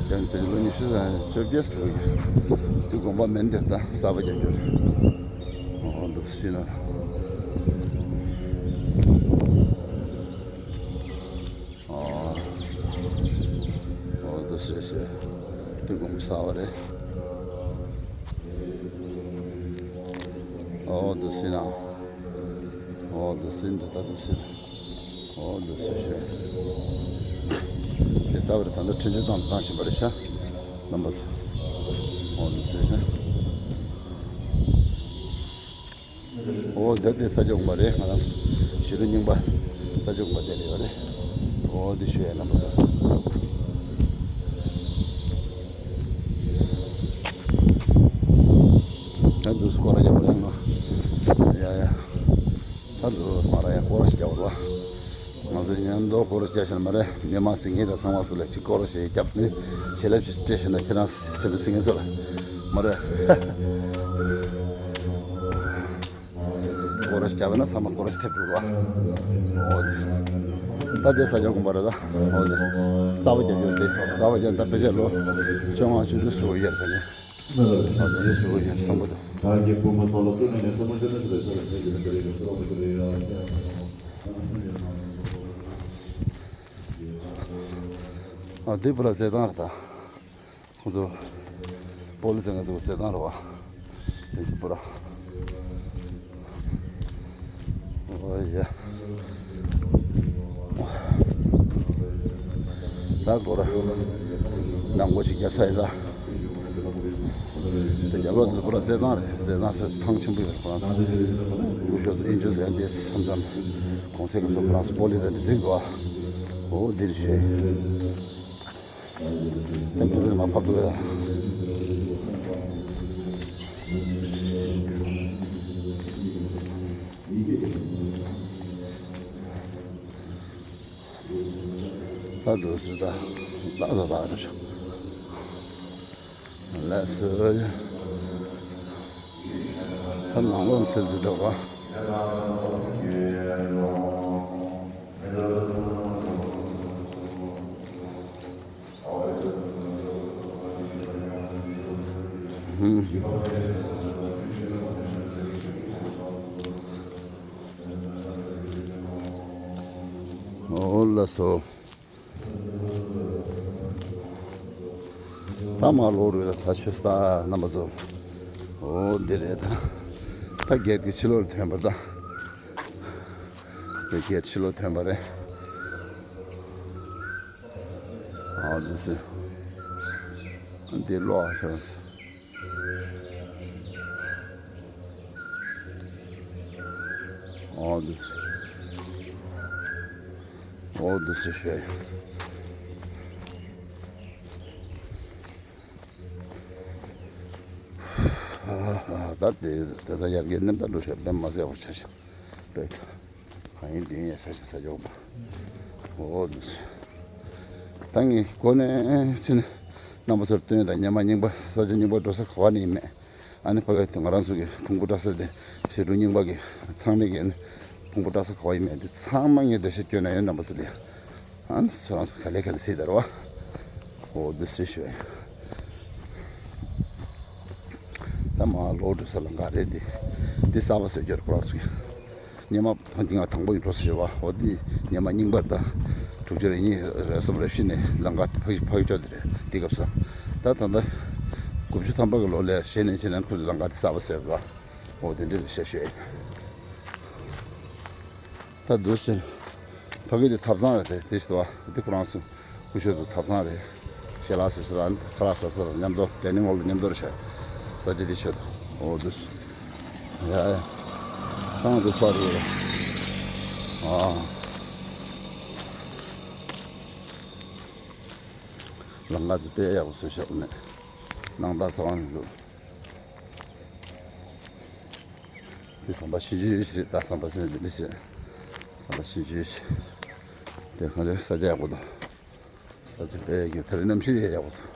རྒྱང་ཕེབས་ལོ་ཉི་ཤུ་དང་བཅོ་བརྒྱད་འགྲོ་གི་ཡོད། དེ་དགོན་པ་མིན་དེར་ད་གསར་པ་རྒྱབ་རྒྱུ་རེད། ཨོ་འདུག་སེ་ན། ཨོ། ཨོ་འདུག་སེ་སེ། དེ་དགོན་པ་གསར་པ་རེད། ཨོ་འདུག་སེ་ན། ཨོ་འདུག་སེ་འདི་ལྟ་འདུག་སེ། ཨོ་འདུག་སེ་སེ། དེ་གསར་པ་རེད། ད་ལྟ་འཕྲུལ་ཆས་བཏང་བཏང་བཞིན་པ་རེད་ཤག་རྣམ་པ་ཚོ། ཨོ་འདུག་སེ་སེ། ཨོ་འདི་དེ་ས་སྐྱ་དགོན་པ་རེད། ང་རང་ཚོ་གཞིས་ལུས་རྙིང་པ་ས་སྐྱ་དགོན་པ་དེ་རེད་པ་རེད། ཨོ་འདི་ཞུ་ཡ་རྣམ་པ་ཚོ། ད་འདུག་སྐོར་ར་རྒྱག་པ་རེད་ང་། ཡ་ཡ། ད་འདུག་མ་ར་ཡ་སྐོར་ར་ཞིག་རྒྱག་པ་རེད་པ། ང་ཚོ་མཉམ་དུ་སྐོར་ར་རྒྱག་ཤེས་ན་མ་རེད། མི་མང་སེང་གེ་དང་ཚང་མ་ཚོ་ལ་ཅིག་སྐོར་ར་ཞིག་བརྒྱབ་ནས་བྱིན་རླབས་ཅིག་སྤྲད་ཤེས་ན་ཁྱེད་རང་སེམས་སེང་གེ་ཚོ་ལ་མ་རེད། སྐོར་ར་ཞིག་བརྒྱབ་ན་ཚང་མ་སྐོར་ར་ཞིག་ཐེབས་འགྲོ་བ། འོ་དེ། ད་དེ་ས་སྐྱ་དགོན་པ་རེད་ད། འོ་དེ། གསར་པ་རྒྱག་རྒྱུ་དེ་གསར་པ་རྒྱག་ད་ཕལ་ཆེར་ལོ་བཅོ་ལྔ་བཅུ་དྲུག་ཞུ་གི་ཡོད་རེད་ད་ནི། ད་དེ་ཞུ་གི་ཡོད་བསམ་གི་འདུག་ད་རྒྱལ་པོ་མ་ཚོགས་ལ་བཙུན་ནས་ནས་ས་མ་ཅན་ནས་ཞུ་བའི་ས་ལ་ཕེབས་ཀྱི་མི་འདི་རེད་ཡོད་ས་མ་འདི་རེད་ཡ། ཨ་འདི་པུ་ར་རྩེད་ཐང་རེད་ད། ཁོང་ཚོ་སྤོ་ལོ་རྩེད་མཁན་ཚོ་རྩེད་ཐང་རེད་པ། དེ་ཚོ་པུ་ར། ཨོ་ཡ། ད་སྒོ་ར། ནང་སྒོ་ཅིག་བརྒྱབ་ཚར་ཡིན་ད། དེ་རྒྱབ་ལོགས་དེ་པུ་ར་རྩེད་ཐང་རེད། རྩེད་ཐང་ཟེར་ཐང་ཆེན་པོ་ཡོད་རེད་ཁོ་རང་ཚོ། སྐུ་ཞབས་ཚོ་དབྱིན་ཇི་ཚོ་ཡང་འདི་མཚམས་མཚམས་གུང་སེང་སྐབས་སུ་ཁོ་རང་ཚོ་སྤོ་ལོ་དང་འདི་ཟིག་འདུག་ཨ། ཨོ་འདིར་ཞོན། ད་འདི་ཚོ་མར་ཕབ་འདུག་ཨ། ད་འགྲོ་ཟེར་ད། ད་ད་ད་འགྲོ་ཤག་ལགས་སོ། ད་ནང་ལོགས་ཚོད་ཚོད་འགྲོ་བ། ཨོ་ལགས་སོ། ད་མ་ལོག་རུ་ད་ཆོས་ས་རྣམ་པ་ཚོ། ཨོ་འདི་རེད་ད། ད་སྒེར་གྱི་ཕྱི་ལོགས་ཐོན་པར་ད། འདི་སྒེར་ཕྱི་ལོགས་ཐོན་པ་རེད། ཨོ་འདི་སེ། འདི་ལོག་ཤོག་སེ། ཨོ་འདི་སེ། ཨོ་འདི་སེ་ཤོད། ད་དེ་དེ་ཚ་ཡར་རྒྱས་ནེམ་ད་ལུ་ཤོད་ལེམ་མ་ཟེར་བ་ཆ་ཤ་པེ། གང་ཡིན་དེ་ཡིན་ཡ་ཤ་ཤ་ས་ཇོག་པ། ཨོ་འདི་སེ། ད་ངས་གོ་ནས་ཕྱིན་རྣམ་པ་ཚོར་སྟོན་དང་ཉི་མ་རྙིང་པ་ས་ཆ་རྙིང་པ་འགྲོ་ས་ག་བ་ནས་ཡིན་མེད། ཨ་ནི་ཕ་གི་དེ་ང་རང་ཚོ་གི་ཕུང་པོ་བཀྲ་ས་དེ་ཞེ་དྲུག་རྙིང་པ་གི་ཚང་མས་གི་ཨ་ནི་ཕུང་པོ་བཀྲ་ས་ག་བ་ཡིན་མེད་དེ་ཚང་མ་ངས་འགྲེལ་བཤད་སྐྱོན་ན་ཡོད་རྣམ་པ་ཚོ་ལ། ཨ་ནི་ཚོ་རང་ཚོ་ག་ལེ་ག་ལེ་སྲིད་དར་བ། ཨོ་འདི་སྲིད་ཞུ། ད་མ་ལོག་འགྲོ་ས་ལ་འགའ་རེད་དེ། འདི་གསར་པ་བཟོས་རྒྱུར་ཁོ་རང་ཚོ་གི། ཉི་མ་ཕ་འདི་ང་དང་པོ་ཡིན་འགྲོ་ས་ཞེས་པ་འོ་འདི་ཉི་མ་རྙིང་པར་ད། དྲུག་ཅུ་རེ་གཉིས་རེ་གསུམ་རེ་བཞི་ནས་ལམ་ཁ་ཕ་ཕ་ཡུལ་ཕྱོགས་དེ་རེད་འདི་སྐབས་སུ། ད་ད་ལྟ་དགུ་བཅུ་ཐམ་པ་གི་ལོ་ལས་གཞི་ནས་ཕྱིན་ནས་ཁོ་ཚོས་ལམ་ཁ་དེ་གསར་པ་བཟོས་པ་འོ་དེ་འདྲ་རེད་བཤད་ཤོད། ད་འདུག་ཟེར། ཕ་གི་དེ་ཐབ་ཚང་རེད་དེ་དེ་ཞིག་ཏུ་བ་དེ་ཁོ་རང་ཚོ། སྐུ་ཞབས་ཚོ་ཐབ་ཚང་རེད། ཞལ་ལག་ཟེར་ས་དང་ཁ་ལག་ཟ་ས་དང་མཉམ་དུ་ཌའི་ནིང་ཧོལ་དུ་མཉམ་དུ་རེད་ཤག་ས་ཆ་དེ་ཆོད་དུ་འོ་འདུག་ཡ་ཡ། ཁང་དུ་སོགས་རེད། ཨ། ལམ་ཁ་ཚོ་དཔེ་ཡག་པོ་བཟོས་ཤག་ནས། སྣང་དག་ཚ་བ་མི་འདུག་དེ་ཟམ་པ་ཤིན་ཅུ་ཡོད་ཤག་ད་ཟམ་པ་ཟེར་ནས་འདི་འདྲ་ཞིག་ཟམ་པ་ཤིན་ཅུ་ཡོད་ཤག་དེ་གང་ལྟར་ས་ཆ་ཡག་པོ་འདུག་ས་ཆ་དཔེ་ཡག་གི་དེ་རིང་གནམ་གཤིས་ཡག་ཡག་པོ་འདུག་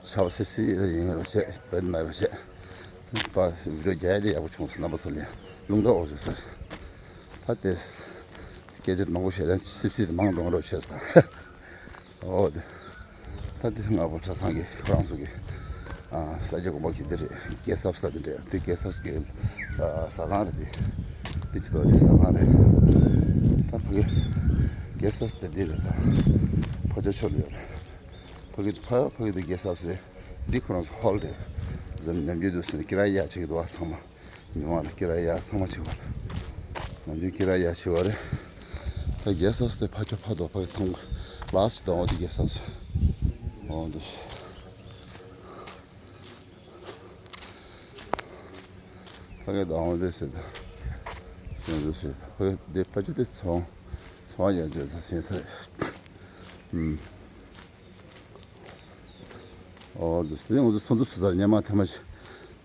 ཆར་པ་སིབ་སིབ་ཡིན་རོགས་བྱས་བོད་མ་ཡོད་བྱས། པ་བི་ཌིའོ་རྒྱག་ཡ་དེ་ཡག་པོ་བྱུང་སོང་རྣམ་པ་ཚོ་ལ་རླུང་རྟ་འོག་བྱུང་ས་རེད། ད་དེ་སྐད་ཆ་མང་པོ་བཤད་ན་སིབ་སིབ་དེ་མང་འགྲོ་འགྲོ་བྱས་སོང་། ཨོ་དེ། ད་དེ་སྔ་པོ་གྲྭ་ཚང་གི་ཁོ་རང་ཚོ་གི་ཨ་ས་སྐྱ་དགོན་པ་གི་འདི་རེད། གེ་སབ་ས་དེ་འདྲ་དེ་གེ་སབ་གི་ཨ་ཟ་ཁང་རེད་དེ། དེ་ཅི་ཐོག་དེ་ཟ་ཁང་རེད། ད་ཕ་གི་གེ་སབ་དེ་འདི་རེད་ད། ཕ་ཇོ་ཆོ་ལ་ཡོད་རེད། ཕ་གི་ཕ་ཕ་གི་དེ་གེ་སབ་རེད། འདི་ཁོ་རང་ཚོ་ཧོལ་རེད། འཛམ་ནམ་རྒྱུན་དུ་སེམས་ཀྱི་ར་ཡ་ཆེ་གི་འདུག་ཨ་ཚང་མ། ཉི་མ་ལ་ཀི་ར་ཡ་ཚང་མ་བྱེད་པ་རེད། ང་ཚོའི་ཀི་ར་ཡ་བྱེད་པ་རེད། ད་རྒྱལ་ས་སྟེ་ཕ་ཆོ་ཕ་དོ་ཕ་གི་ཐང་ལ་སི་དང་འོ་དེ་རྒྱལ་ས་སུ། འོ་འདི། ཕ་གི་དང་འོ་དེ་སེ་ད། སེ་འདི་སེ་ད་ཕ་གི་དེ་ཕ་ཆོ་དེ་ཚོང་ཚོང་ཡ་རྒྱལ་ས་སེ་ས་རེད། ཨུམ། ཨོ་ཙི་ང་ཚོ་ཚོགས་འདུ་ཚོགས་ས་ཉི་མ་ཐེངས་མ་ཞིག་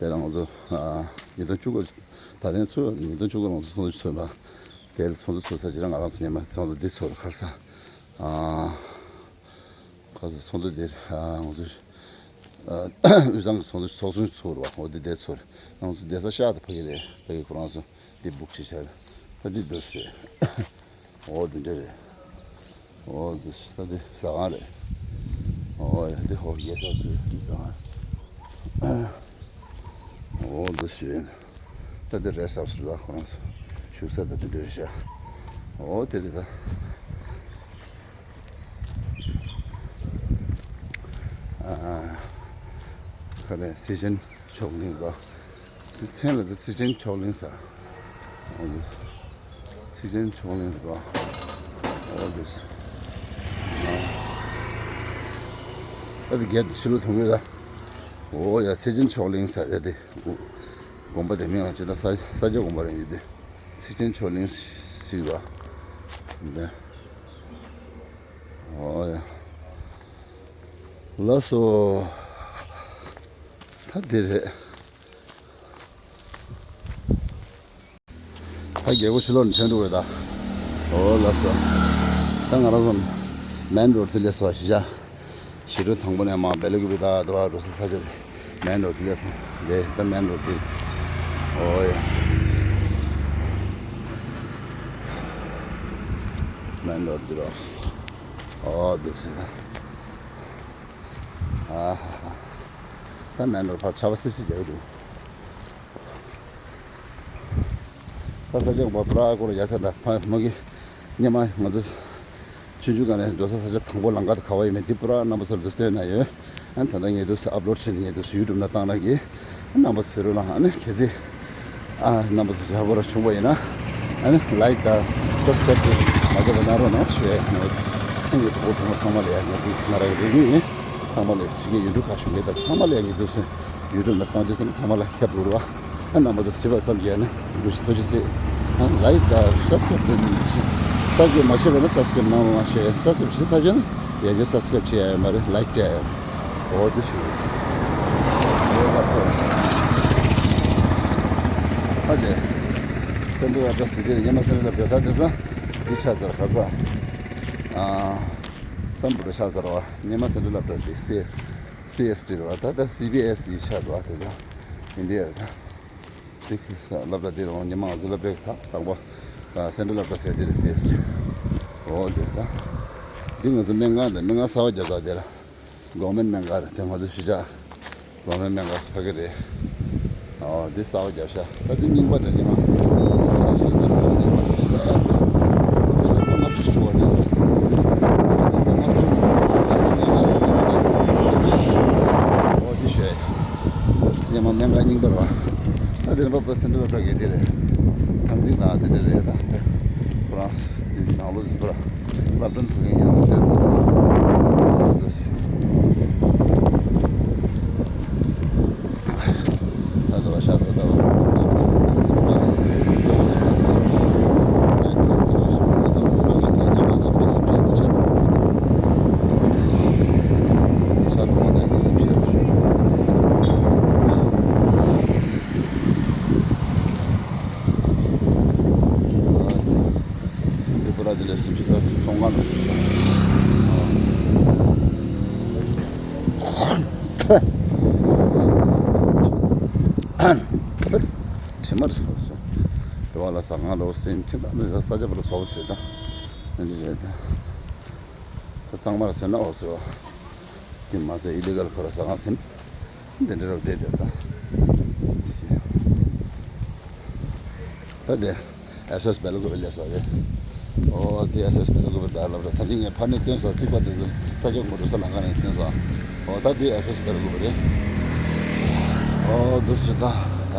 དེ་ལ་ང་ཚོ་ཨ་ཉིས་སྟོང་བཅུ་དགུ་ད་ཐེངས་ཚོགས་ཉིས་སྟོང་བཅུ་དགུ་ང་ཚོ་ཚོགས་འདུ་ཚོགས་ལ་དེ་ལ་ཚོགས་འདུ་ཚོགས་ས་ཅི་ར་ང་རང་ཚོ་ཉི་མ་ཚོགས་འདུ་འདི་ཚོགས་ལ་ཁར་ས་ཨ་ཁར་ས་ཚོགས་འདུ་དེ་ཨ་ང་ཚོ་ཨ་དབུས་གཙང་གི་ཚོགས་འདུ་ཚོགས་ཆུང་ཚོགས་ར་བ་འོ་དེ་དེ་ཚོགས་ང་ཚོ་བསྡད་ས་ཤག་ཏུ་ཕ་གི་རེད་ཕ་གི་ཁོ་རང་ཚོ་འདི་སྦུག་བྱེད་ཤག་ད་འདི་འདུག་ཟེར། འོ་འདི་འདྲ་རེད། འོ་འདི་ས་འདི་ཟ་ཁང་རེད། འོ་ཡ་འདི་ཧོ་རྒྱལ་ས་ཟེར་འདི་ཟ་ཁང་། འོ་འདི་ཞུ་ཡིན། ད་འདི་རེད་ས་སུ་ལ་ཁོ་རང་ཚོ་བཞུགས་ས་ད་འདི་འདྲ་རེད་ཤག་འོ་དེ་རེད་ད། ཨ་ཁ་རེ་སེ་ཆེན་མཆོག་གླིང་དོ། དེ་མཚན་ལ་དེ་ཚེ་ཆེན་མཆོག་གླིང་ཟེར། འོ་དེ། ཚེ་ཆེན་མཆོག་གླིང་ཟེར་བ། འོ་དེ། ད་དེ་སྒེར་དེ་ཕྱི་ལོགས་མཐོང་གི་ད། འོ་ཡ་ཚེ་ཆེན་མཆོག་གླིང་ཟེར་ཡ་དེ། དགོན་པ་དེ་མིང་ལ་ཅི་ད་ས་ས་སྐྱ་དགོན་པ་རེད་ཡོད་དེ། ཚེ་ཆེན་མཆོག་གླིང་ཟེར་བ། འདི། འོ་ཡ། ལགས་སོ། ད་དེ་རེད། ད་རྒྱལ་པོ་ཕྱི་ལོགས་ནས་ཐོན་འགྲོ་བས་ད། འོ་ལགས་སོ། ད་ང་རང་ཚོ་མེན་རོ་ཌི་དེ་ལས་སོ་ཞིག་བྱ། ཞི་ཁྲོན་དང་པོ་ནས་མར་སྦེལ་ཀོབ་ད་འགྲོ་ས་ས་ཆ་དེ་མེན་རོ་ཌི་ལས་སོང་། དེ་ད་མེན་རོ་ཌི་དེ། ཨོ་ཡ། མེན་རོ་ཌི་རོ། ཨོ་འདུག་སེ་ད། ཨ་ཧ་ཧ། ད་མེན་རོ་ཌི་ཕར་ཆར་པ་སིབ་སིབ་རྒྱག་གི་འདུག་ད་ས་ཆ་ངོ་མ་པུ་ར་སྐོར་ཡ་ས་ད་ཕ་མ་གི་སྙེ་མ་ང་ཚོ་ཆུང་ཆུང་སྒང་ནས་འགྲོ་ས་ས་ཆ་དང་པོ་ལམ་ཁ་དེ་ག་བ་ཡིན་མིན་འདི་པུ་ར་རྣམ་པ་ཚོར་འདུག་སྟོན་ན་ཡོད། ཨ་ད་ལྟ་ངས་འདུག་སེ་ཨབ་ལོཌ་བྱས་ནས་ངས་འདུག་སེ་ཡུ་ཊུབ་ནང་བཏང་ན་གི་རྣམ་པ་ཚོ་རོ་ལ་ཨ་ནི་གལ་སྲིད་ཨ་རྣམ་པ་ཚོ་ཡག་པོ་ར་བྱུང་བ་ཡིན་ན་ཨ་ནི་ལའིཀ་དང་སབ་སི་ཀ་རེབ་དེ་མ་བརྗེད་པ་གནང་རོགས་གནང་ཞུ་ཡ་ཡིན། ཨ་ནི་ངས་གྲོགས་པོ་གྲོགས་མོ་ཚང་མ་ལ་ཡ་ངས་འདི་ང་རང་གི་རེ་སྐུལ་ཡིན། ཚང་མ་ལ་ཕྱི་རྒྱལ་ཡུལ་གྲུ་ཁག་བཞུགས་མཁན་དང་ཚང་མ་ལ་ཡ་ངས་འདུག་སེ་ཡུ་ཊུབ་ནང་བཏང་དུས་ཙམ་ཚང་མ་ལ་ཁྱབ་དགོས་རེད་བ། ཨ་རྣམ་པ་ཚོ་གཟིགས་པ་ཙམ་གྱིས་ཨ་ནི་འདུག་སེ་ཐུགས་རྗེ་ཆེ། ཨ་ལའིཀ་དང་སབ་སི་ཀ་རེབ་དེ་ནི་ཆེ། སབ་སི་ཀ་རེབ་མ་བྱས་པ་ན་སབ་སི་ཀ་རེབ་གནང་རོགས་གནང་ཞུ། སབ་སི་ཀ་རེབ་བྱས་ཚར་རྗེས་ན་ཡང་བསྐྱར་སབ་སི་ཀ་རེབ་བྱེད་ཡ་ཡོད་མ་རེད། ལའིཀ་སྤྲད་ཡ་ཡོད་མ་རེད། འོ་དེ་ཞུ། འོ་ལགས་སོ། ཨ་ལས། སེན་ཊར་ལ་བཀྲ་ཟེར་དེ་རེད། སྙེ་མ་སེན་ཊར་ལ་བཀྲ། ད་དེང་སང་འདི་ཆགས་ཚར། ག་ཚ། ཨ་སམ་བྷོ་ཊ་ཆགས་ཚར་བ། སྙེ་མ་སེན་ཊར་ལ་བཀྲ་དེ་སེ། སི་ཨེསི་ཊི་རེད་བ། ད་ལྟ་སི་བི་ཨེསི་ཨི་ཆགས་འདུག་བ། དེ་ཚོ་ཨིན་ཌི་ཡ་རེད་ད། དེ་སློབ་གྲྭ་དེ་རུ་ཉི་མ་ང་ཚོ་སློབ་གྲྭའི་ད་དང་པོ་སེན་ཊར་སློབ་གྲྭ་ཟེར་དེ་རེད། སི་ཨེསི་ཊི། འོ་དེ་ད། འདི་ང་ཚོ་སྨན་ཁང་དང་སྨན་ཁང་གསར་པ་རྒྱབ་ས་དེ་ལ། གོ་ཝར་མེན་ཊི་སྨན་ཁང་རེད། དེ་ང་ཚོ་གཞིས་ཆགས་གོ་ཝར་མེན་ཊི་སྨན་ཁང་ཟེར་གི་རེད། ཨོ་འདི་གསར་པ་རྒྱབ་ཤག་ད་འདི་རྙིང་པ་དང་རྙིང་པ། ཨ་ཤེས་ཚར་འདི་རྙིང་པ་དང་རྙིང་པ་ཨེ་ལྔ་བཅུ་བཅུ་བ་རེད། ལྔ་བཅུ་ཨོ་འདི་ཤོད། སྙེ་མ་སྨན་ཁང་རྙིང་པ་རེད་བ། ད་འདི་ནི་པ་པ་སེན་ཊར་སློབ་གྲྭ་གི་འདི་རེད། ཐང་འདི་ན་འདི་འདྲ་རེད། ད་འདི་ཁོ་རང་འདི་ནང་ལོགས་འདི་པ་སློབ་གྲྭ་འཛུགས་མཁན་ཡང་བསྟན་ས་ཚང་མ་འདུག་སེ། ད་ལྟ་བ་ཤར་ད་ལྟ་བ། འདི་པུ་ར་འདི་ལས་སེམས་ཤིག་ད་ཚོང་ཁང་དུ། དྲི་མ་རེད་སོང་། དེ་བ་ལ་ཟ་ཁང་ལོ་སེམས་ཁྱིམ་ད་ནི་ས་ཆ་པུ་ལ་ཚོགས་བཟོས་ད། འདི་རེད་ད། ད་གཙང་མར་བཟོས་ན་འོ་བཟོས། དེ་མ་ཟད་ཨི་ལི་གལ་ཁོ་ར་ཟ་ཁང་ཟིན། འདི་འདྲ་རབ་བསྡད་དེ་ད། ད་དེ་ཨེ་སི་ཨེ་སི་སྦེལ་ཀོབ་ལས་ས་རེད། ཨོ་དེ་ཨེ་སི་ཨེ་སི་སྦེལ་ཀོབ་ད་ལབ་རེད། ད་ཅི་ངས་ཕ་ནས་སྟོན་སོང་། རྩིག་པ་དེ་ཚོ་ས་ཆ་མོ་འགྲོ་ས་ལམ་ཁ་ནས་སྟོན་སོང་། ཨོ་ད་དེ་ཨེ་སི་ཨེ་སི་སྦེལ་ཀོབ་རེད། ཨོ་འདུག་སེ་ད། ད།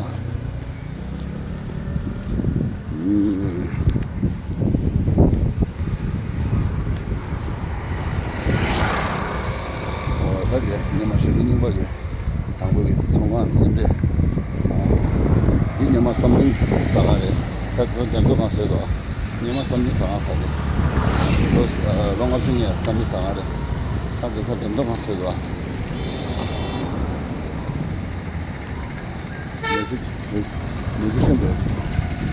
ཨུམ། ཨོ་ད་དེ་ཉི་མ་ཞོགས་པའི་རྙིང་པ་གི་དང་པོ་གི་ཚོང་ཁང་མཉམ་འབྲེལ། འདི་ཉི་མ་བསམ་གཏན་ཟ་ཁང་རེད། ད་དེ་ཚོ་འགྲེམས་སྟོན་ཁང་བཟོས་འདུག་ཉི་མ་བསམ་གཏན་ཟ་ཁང་ཟེར་ཏེ། ལོ་ལོ་ལྔ་བཅུ་ནས་བསམ་གཏན་ཟ་ཁང་རེད། ད་དེ་ཚོ་འགྲེམས་སྟོན་ཁང་བཟོས་འདུག་མི་ཚེ་མི་ཚེ་ཤིན་ཏུ།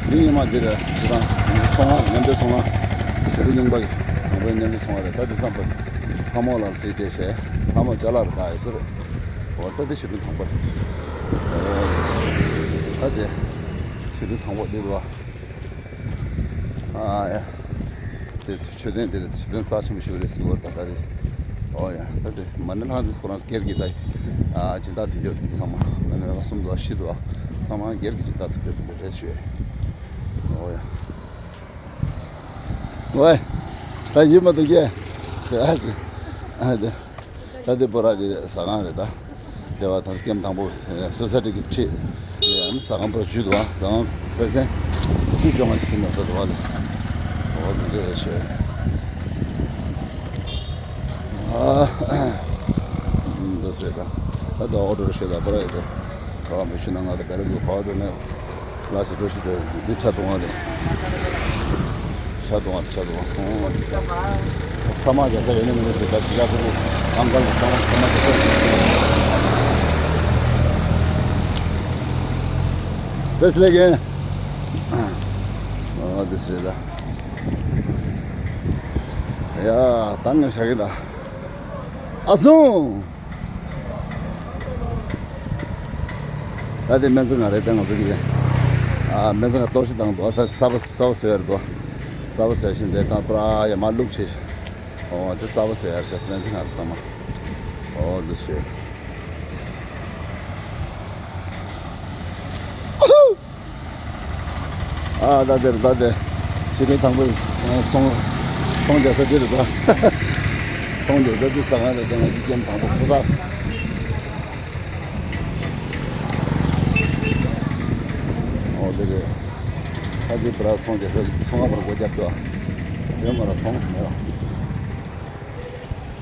འདི་ཉི་མ་འདིར་ཞེ་སྡང་ཚོང་ཁང་མཉམ་འབྲེལ་ཚོང་ཁང་། ཞི་ཁྲོན་རྙིང་པ་གི་དང་པོའི་མཉམ་འབྲེལ་ཚོང་ཁང་རེད། ད་འདི་བསམ་པ་ལྷ་མོ་ལ་རྩིས་སྤྲད་བྱས་ལྷ་མོ་ཅ་ལག་རེ་ད་ཡོད་ཚོད་རེད། འོ་ད་འདི་ཞི་ཁྲོན་དང་པོ་རེད། ད་དེ་ཞི་ཁྲོན་དང་པོ་འདི་རེད་བ། ཨ་ཡ། དེ་མཆོད་རྟེན་དེ་རེད། མཆོད་རྟེན་རྩ་ཆེན་པོ་ཞིག་རེད་ཟེར་བ་ད་ལྟ་རེད། ཨོ་ཡ། ད་དེ་མ་ཎི་ལྷ་འདི་ཁོ་རང་སྒེར་གྱི་ད་ཨ་སྦྱིན་བདག་དེ་ཡོད་ཚང་མ་མ་ཎི་ལྷ་གསུམ་འདུག་བ་བཞི་འདུག་བ་ཚང་མ་སྒེར་གྱི་སྦྱིན་བདག་དེ་ཡོད་རེད་ཞུ། ཨོ་ཡ། ཝེ། ད་ཡིད་མ་འདུག་གས་ཟེར་ཨ་ཞིག་ཨ་དེ། ད་དེ་པུ་ར་དེ་ཟ་ཁང་རེད་ད། དེ་བ་ད་སྐེམ་དང་པོ་སོ་ས་ཊི་གི་ཁྲིད་ནས་ཟ་ཁང་པུ་ར་བཅུ་འདུག་བ། ཟ་ཁང་པེ་སེན་བཅུ་བཅོ་ལྔ་ཞིག་ཟིན་ནས་ད་དུ་བ་ལས་འོ་དེ་འདྲ་རེད་ཤོད། འདི་ཟེར་ད་ད་ད་ཨོ་ཏོ་རེད་ཤོད་ད་པུ་ར་ཡོད་དེ། ད་བ་མི་ཤི་ན་ང་ད་ག་རེ་དགོས་པ་འགྲོ་ནས། ལ་སི་འགྲོ་ཤི་འགྲོ། འདི་ཆ་གཏོང་བ་རེད། ཆ་གཏོང་བ་ཆ་གཏོང་བ། ཐ་མག་རྒྱག་ས་ཡོད་ནི་མི་འདུག་ཟེར་ད་ཤི་ཡ་ཁུ་ཁུ་ཨང་ཀལ་ཐ་མག་ཐ་མག་རྒྱག་ས་ཡོད་ནི་མི་འདུག་བཀྲ་ཤིས་བདེ་ལེགས། ཨ་འདི་ཟེར་ད། ཡ་ད་ངས་བཞག་གི་ད། ཨ་སོང་། ད་དེ་སྨན་རྩིས་ཁང་རེད། ད་ང་ཚོ་གི་ཨ་སྨན་རྩིས་ཁང་གཏོར་བཤིག་བཏང་འདུག་ས་ས་བ་ས་བ་བཟོས་ཡར་འདུག་ས་བ་བཟོས་བཞིན་དེ་ད་པུ་ར་ཡ་མ་བླུགས་བྱས། ཨོ་དེ་ས་བ་བཟོས་ཡར་བྱས་སྨན་རྩིས་ཁང་རེད་ཚང་མ། ཨོ་འདི་བཟོས། ཨ་ད་དེར་ད་དེ་ཕྱི་དྲོ་དང་པོ་ཚོང་ཚོང་རྒྱག་ས་དེ་རེད་ད། ཚོང་རྒྱག་ས་དེ་ཟ་ཁང་རེད་ད། ང་ཚོ་ཀེམ་དང་པོ་ཕོ་གསར། ཨོ་དེ་རེད། ད་དེ་བར་ཚོང་རྒྱག་ས་ཚོང་ཁང་བར་སྒོ་བརྒྱབ་འདུག་དེ་མ་ར་ཚོང་ཟིན་ཡོད།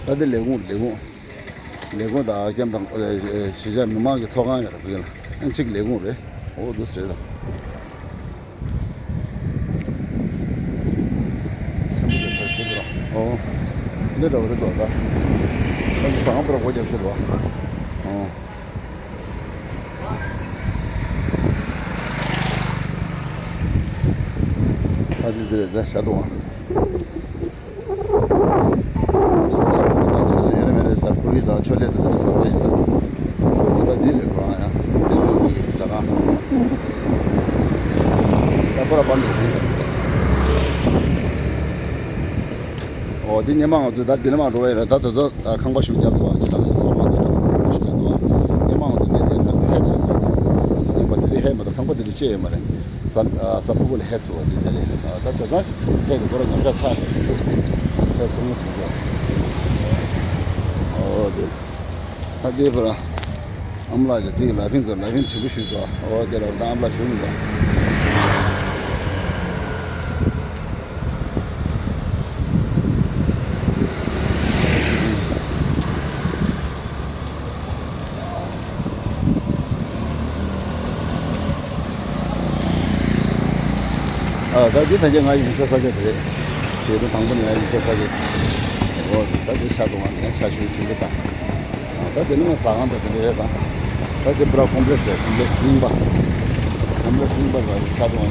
ད་དེ་ལས་ཁུངས་ལས་ཁུངས། ལས་ཁུངས་དང་ཀེམ་དང་གཞིས་ཆགས་མི་མང་གི་ཚོགས་ཁང་ཡོད་རེད་བོད་ལ། ཨ་གཅིག་ལས་ཁུངས་རེད། ཨོ་འདུག་ཟེར་དང་། ཚན་པོ་དེ་ཚོ་ཁྱེད་ཚོ་ཨོ་འདི་འདྲ་བོ་རེད་འདུག་ད། ཨ་ཟ་ཁང་པུ་ར་སྒོ་རྒྱབ་ཤོད་རོགས། ཨོ་ཨ་འདི་འདི་རེད་ད་བྱ་དུང་ཨ། ཡོད་མེད་རེད་ད། ཕུ་རི་དང་ཆོ་ལེ་དང་དེ་ཟ་ས་ཡིན་ས། ད་འདི་ལས་ཁོ་རང་ཡང་དེ་ཚོ་གི་ཟ་ཁང་། ད་ཁོ་ར་བམ་ཡོད་དེ། ཨོ་དེ་སྔོན་མ་ང་ཚོས་ད་དེ་ལ་མ་འགྲོ་བའི་རེད་ད། དེ་ཚོ་ཁང་པ་ཞིག་བརྒྱབ་འདུག་ཨ། ཅི་ལ་ཚོགས་ཁང་དེ་ཁང་པ་ཞིག་བརྒྱབ་འདུག་ཨ། སྔོན་མ་ང་ཚོ་དེ་དེ་ཁར་ཧད་ཚུད་ས་རེད། ད་ཚོ་སྔོན་མ་དེ་དེ་ཧད་མ་གཏོགས་ཁང་པ་དེ་དེ་ཅི་ཡོད་མ་རེད། ས་ཨ་ས་ཕུ་བོ་ལ་ཧད་ཚུགས་པ་དེ་དེ་ལས་ད་དེ་ཚང་ཧད་དེ་ཁོ་ར་ཉམས་ཆག་ཆགས་ནས་ཚུགས་ཧད་སོང་ངོ་ཟེར་ཟེར། ཨོ་དེ་ད་དེ་བར་ཨམ་ལགས་ཀྱི་དེ་ལ་ཕིན་ཚོ་ལ་ཕིན་དྲན་པོ་ཞུས་ཚོ། ཨོ་དེ་ལ་ད་ཨམ་ལགས་ཞུ་མི་འདུག་ཨ་ད་འདི་ད་ཆ་ང་ཡིན་ས་ས་ཆ་དེ་རེད། ཞེ་དྲུག་དང་པོ་ནས་ང་ཡིན་ས་ས་ཆ་དེ་རེད། ཨོ་ད་འདི་ཆ་ཚང་བ་ནས་ཆ་ཤོས་ཆུང་དུ་བཏང་། ཨ་ད་འདི་ནི་ང་ཟ་ཁང་དང་དེ་འདྲ་རེད་དང་། ད་འདི་པུ་ར་ཀོམ་པི་ལེགས་སི་རེད། ཀོམ་པི་ལེགས་སི་རྙིང་པ། ཀོམ་པི་ལེགས་སི་རྙིང་པ་ལ་ཆ་ཚང་བ་འདུག་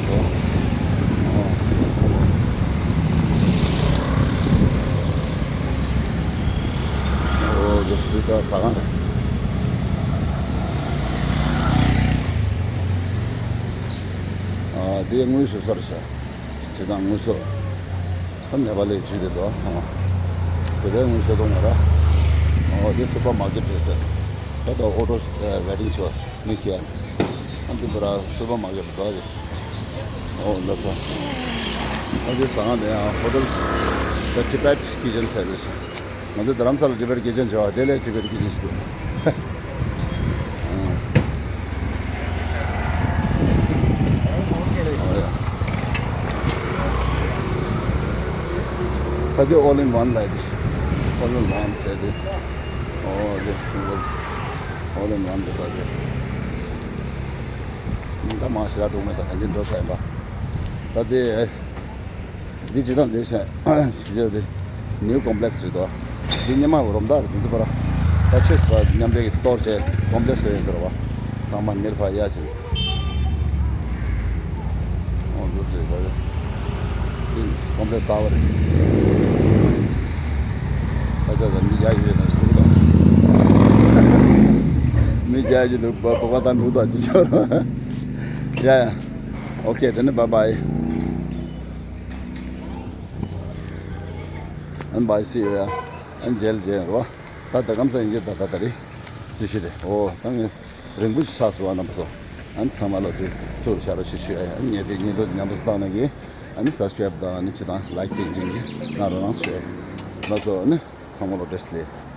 ཨོ་འདི་ད་ཟ་ཁང་རེད། ཨ་འདི་དངོས་སུ་སོར་བྱ། བྱེད་སྟངས་དངོས་སུ། ད་ནེ་པ་ལིའི་ཇུས་དེ་འདུག་ཚང་མ། བོད་པའི་དངོས་སུ་གཏོང་བ་ར། ཨོ་དེ་སུ་པར་མར་ཀེཊ་རེད་ཟེར། ད་ལྟ་ཨོ་ཊོ་ཝེ་ཏིང་བྱེད་པ་མི་ཁྱེར། ཨ་འདི་པུ་ར་སུ་པར་མར་ཀེཊ་འདུག་རེད། ཨོ་ལ་ས། ཨ་འདི་ཟ་ཁང་དེ་ཡང་ཧོ་ཊེལ་The Tibet Kitchen Service། ང་ཚོ་རྡ་རམ་ས་ལ་ཊི་བེཊ་ཀི་ཅན་བྱས་པ་དེ་ལས་ཊི་བེཊ་ཀི་ཅན་ཞིག་འདུག་ད་དེ་all in one ལ་དེ་all in one ཟེར་དེ། ཨོ་དེ་all in one དེ་ད་དེ། ད་མང་ཞེ་དྲག་འགྲོ་མེད་ད་གང་ཅི་འགྲོ་ས་ཡིན་པ། ད་དེ། འདི་ཇི་ལྟར་འདི་བྱས་ཞུ་བྱ་དེ་ནིའུ་ཀོམ་པི་ལེགས་སི་རེད་དོ། འདི་སྔོན་མ་རོམ་ད་རེད། འདི་ཚོ་པར་ད་ཆོས་སུ་པར་མཉམ་འབྲེལ་གྱི་གཏོར་བྱས་ཀོམ་པི་ལེགས་སི་ཡིན་ཟེར་བ། ཚང་མ་མེར་ཕ་ཡ་ཆེ། ཨོ་འདི་ཚོ་རེད་དོ། འདི་ཀོམ་པི་ལེགས་སི་གསར་པ་རེད། ད་ཆ་ད་མི་རྒྱ་ཡོད་ན་འདུག་ད། མི་རྒྱ་ཡོད་འདུག་པ་པ་པ་ད་འདུག་ད་ཅི་ཆོག་ར། ཡ་ཡ། ཨོ་ཁེ་དེ་ནི་བཱའི་བཱའི། ཨན་བཱའི་སི་ཡ། ཨན་ཇེལ་ཇེལ་རོ། ད་ད་གམ་ས་ཡིན་གྱི་ད་ད་ད་རེད། སི་ཤི་རེད། ཨོ་ད་ངས་རིང་པོ་ཞིག་ཆགས་སོང་བ་རྣམ་པ་ཚོ། ཨན་ཚང་མ་ལ་དུས་ཐུག་ཤ་རོ་ཤི་ཤི་ཨ་ཡ། ཨན་ངས་དེ་ཉིན་ཐོ་མཉམ་པོ་བཏང་ན་གི། ཨན་སབ་སི་ཀ་རེབ་དང་ཨན་ཅི་དང་ལའིཀ་དེ་འཇིང་གི་ང་རོ་རང་སོས། ལ་སོ་ཨན་ཚང་མ་ལ་བཀྲ་ཤིས་བདེ་ལེགས།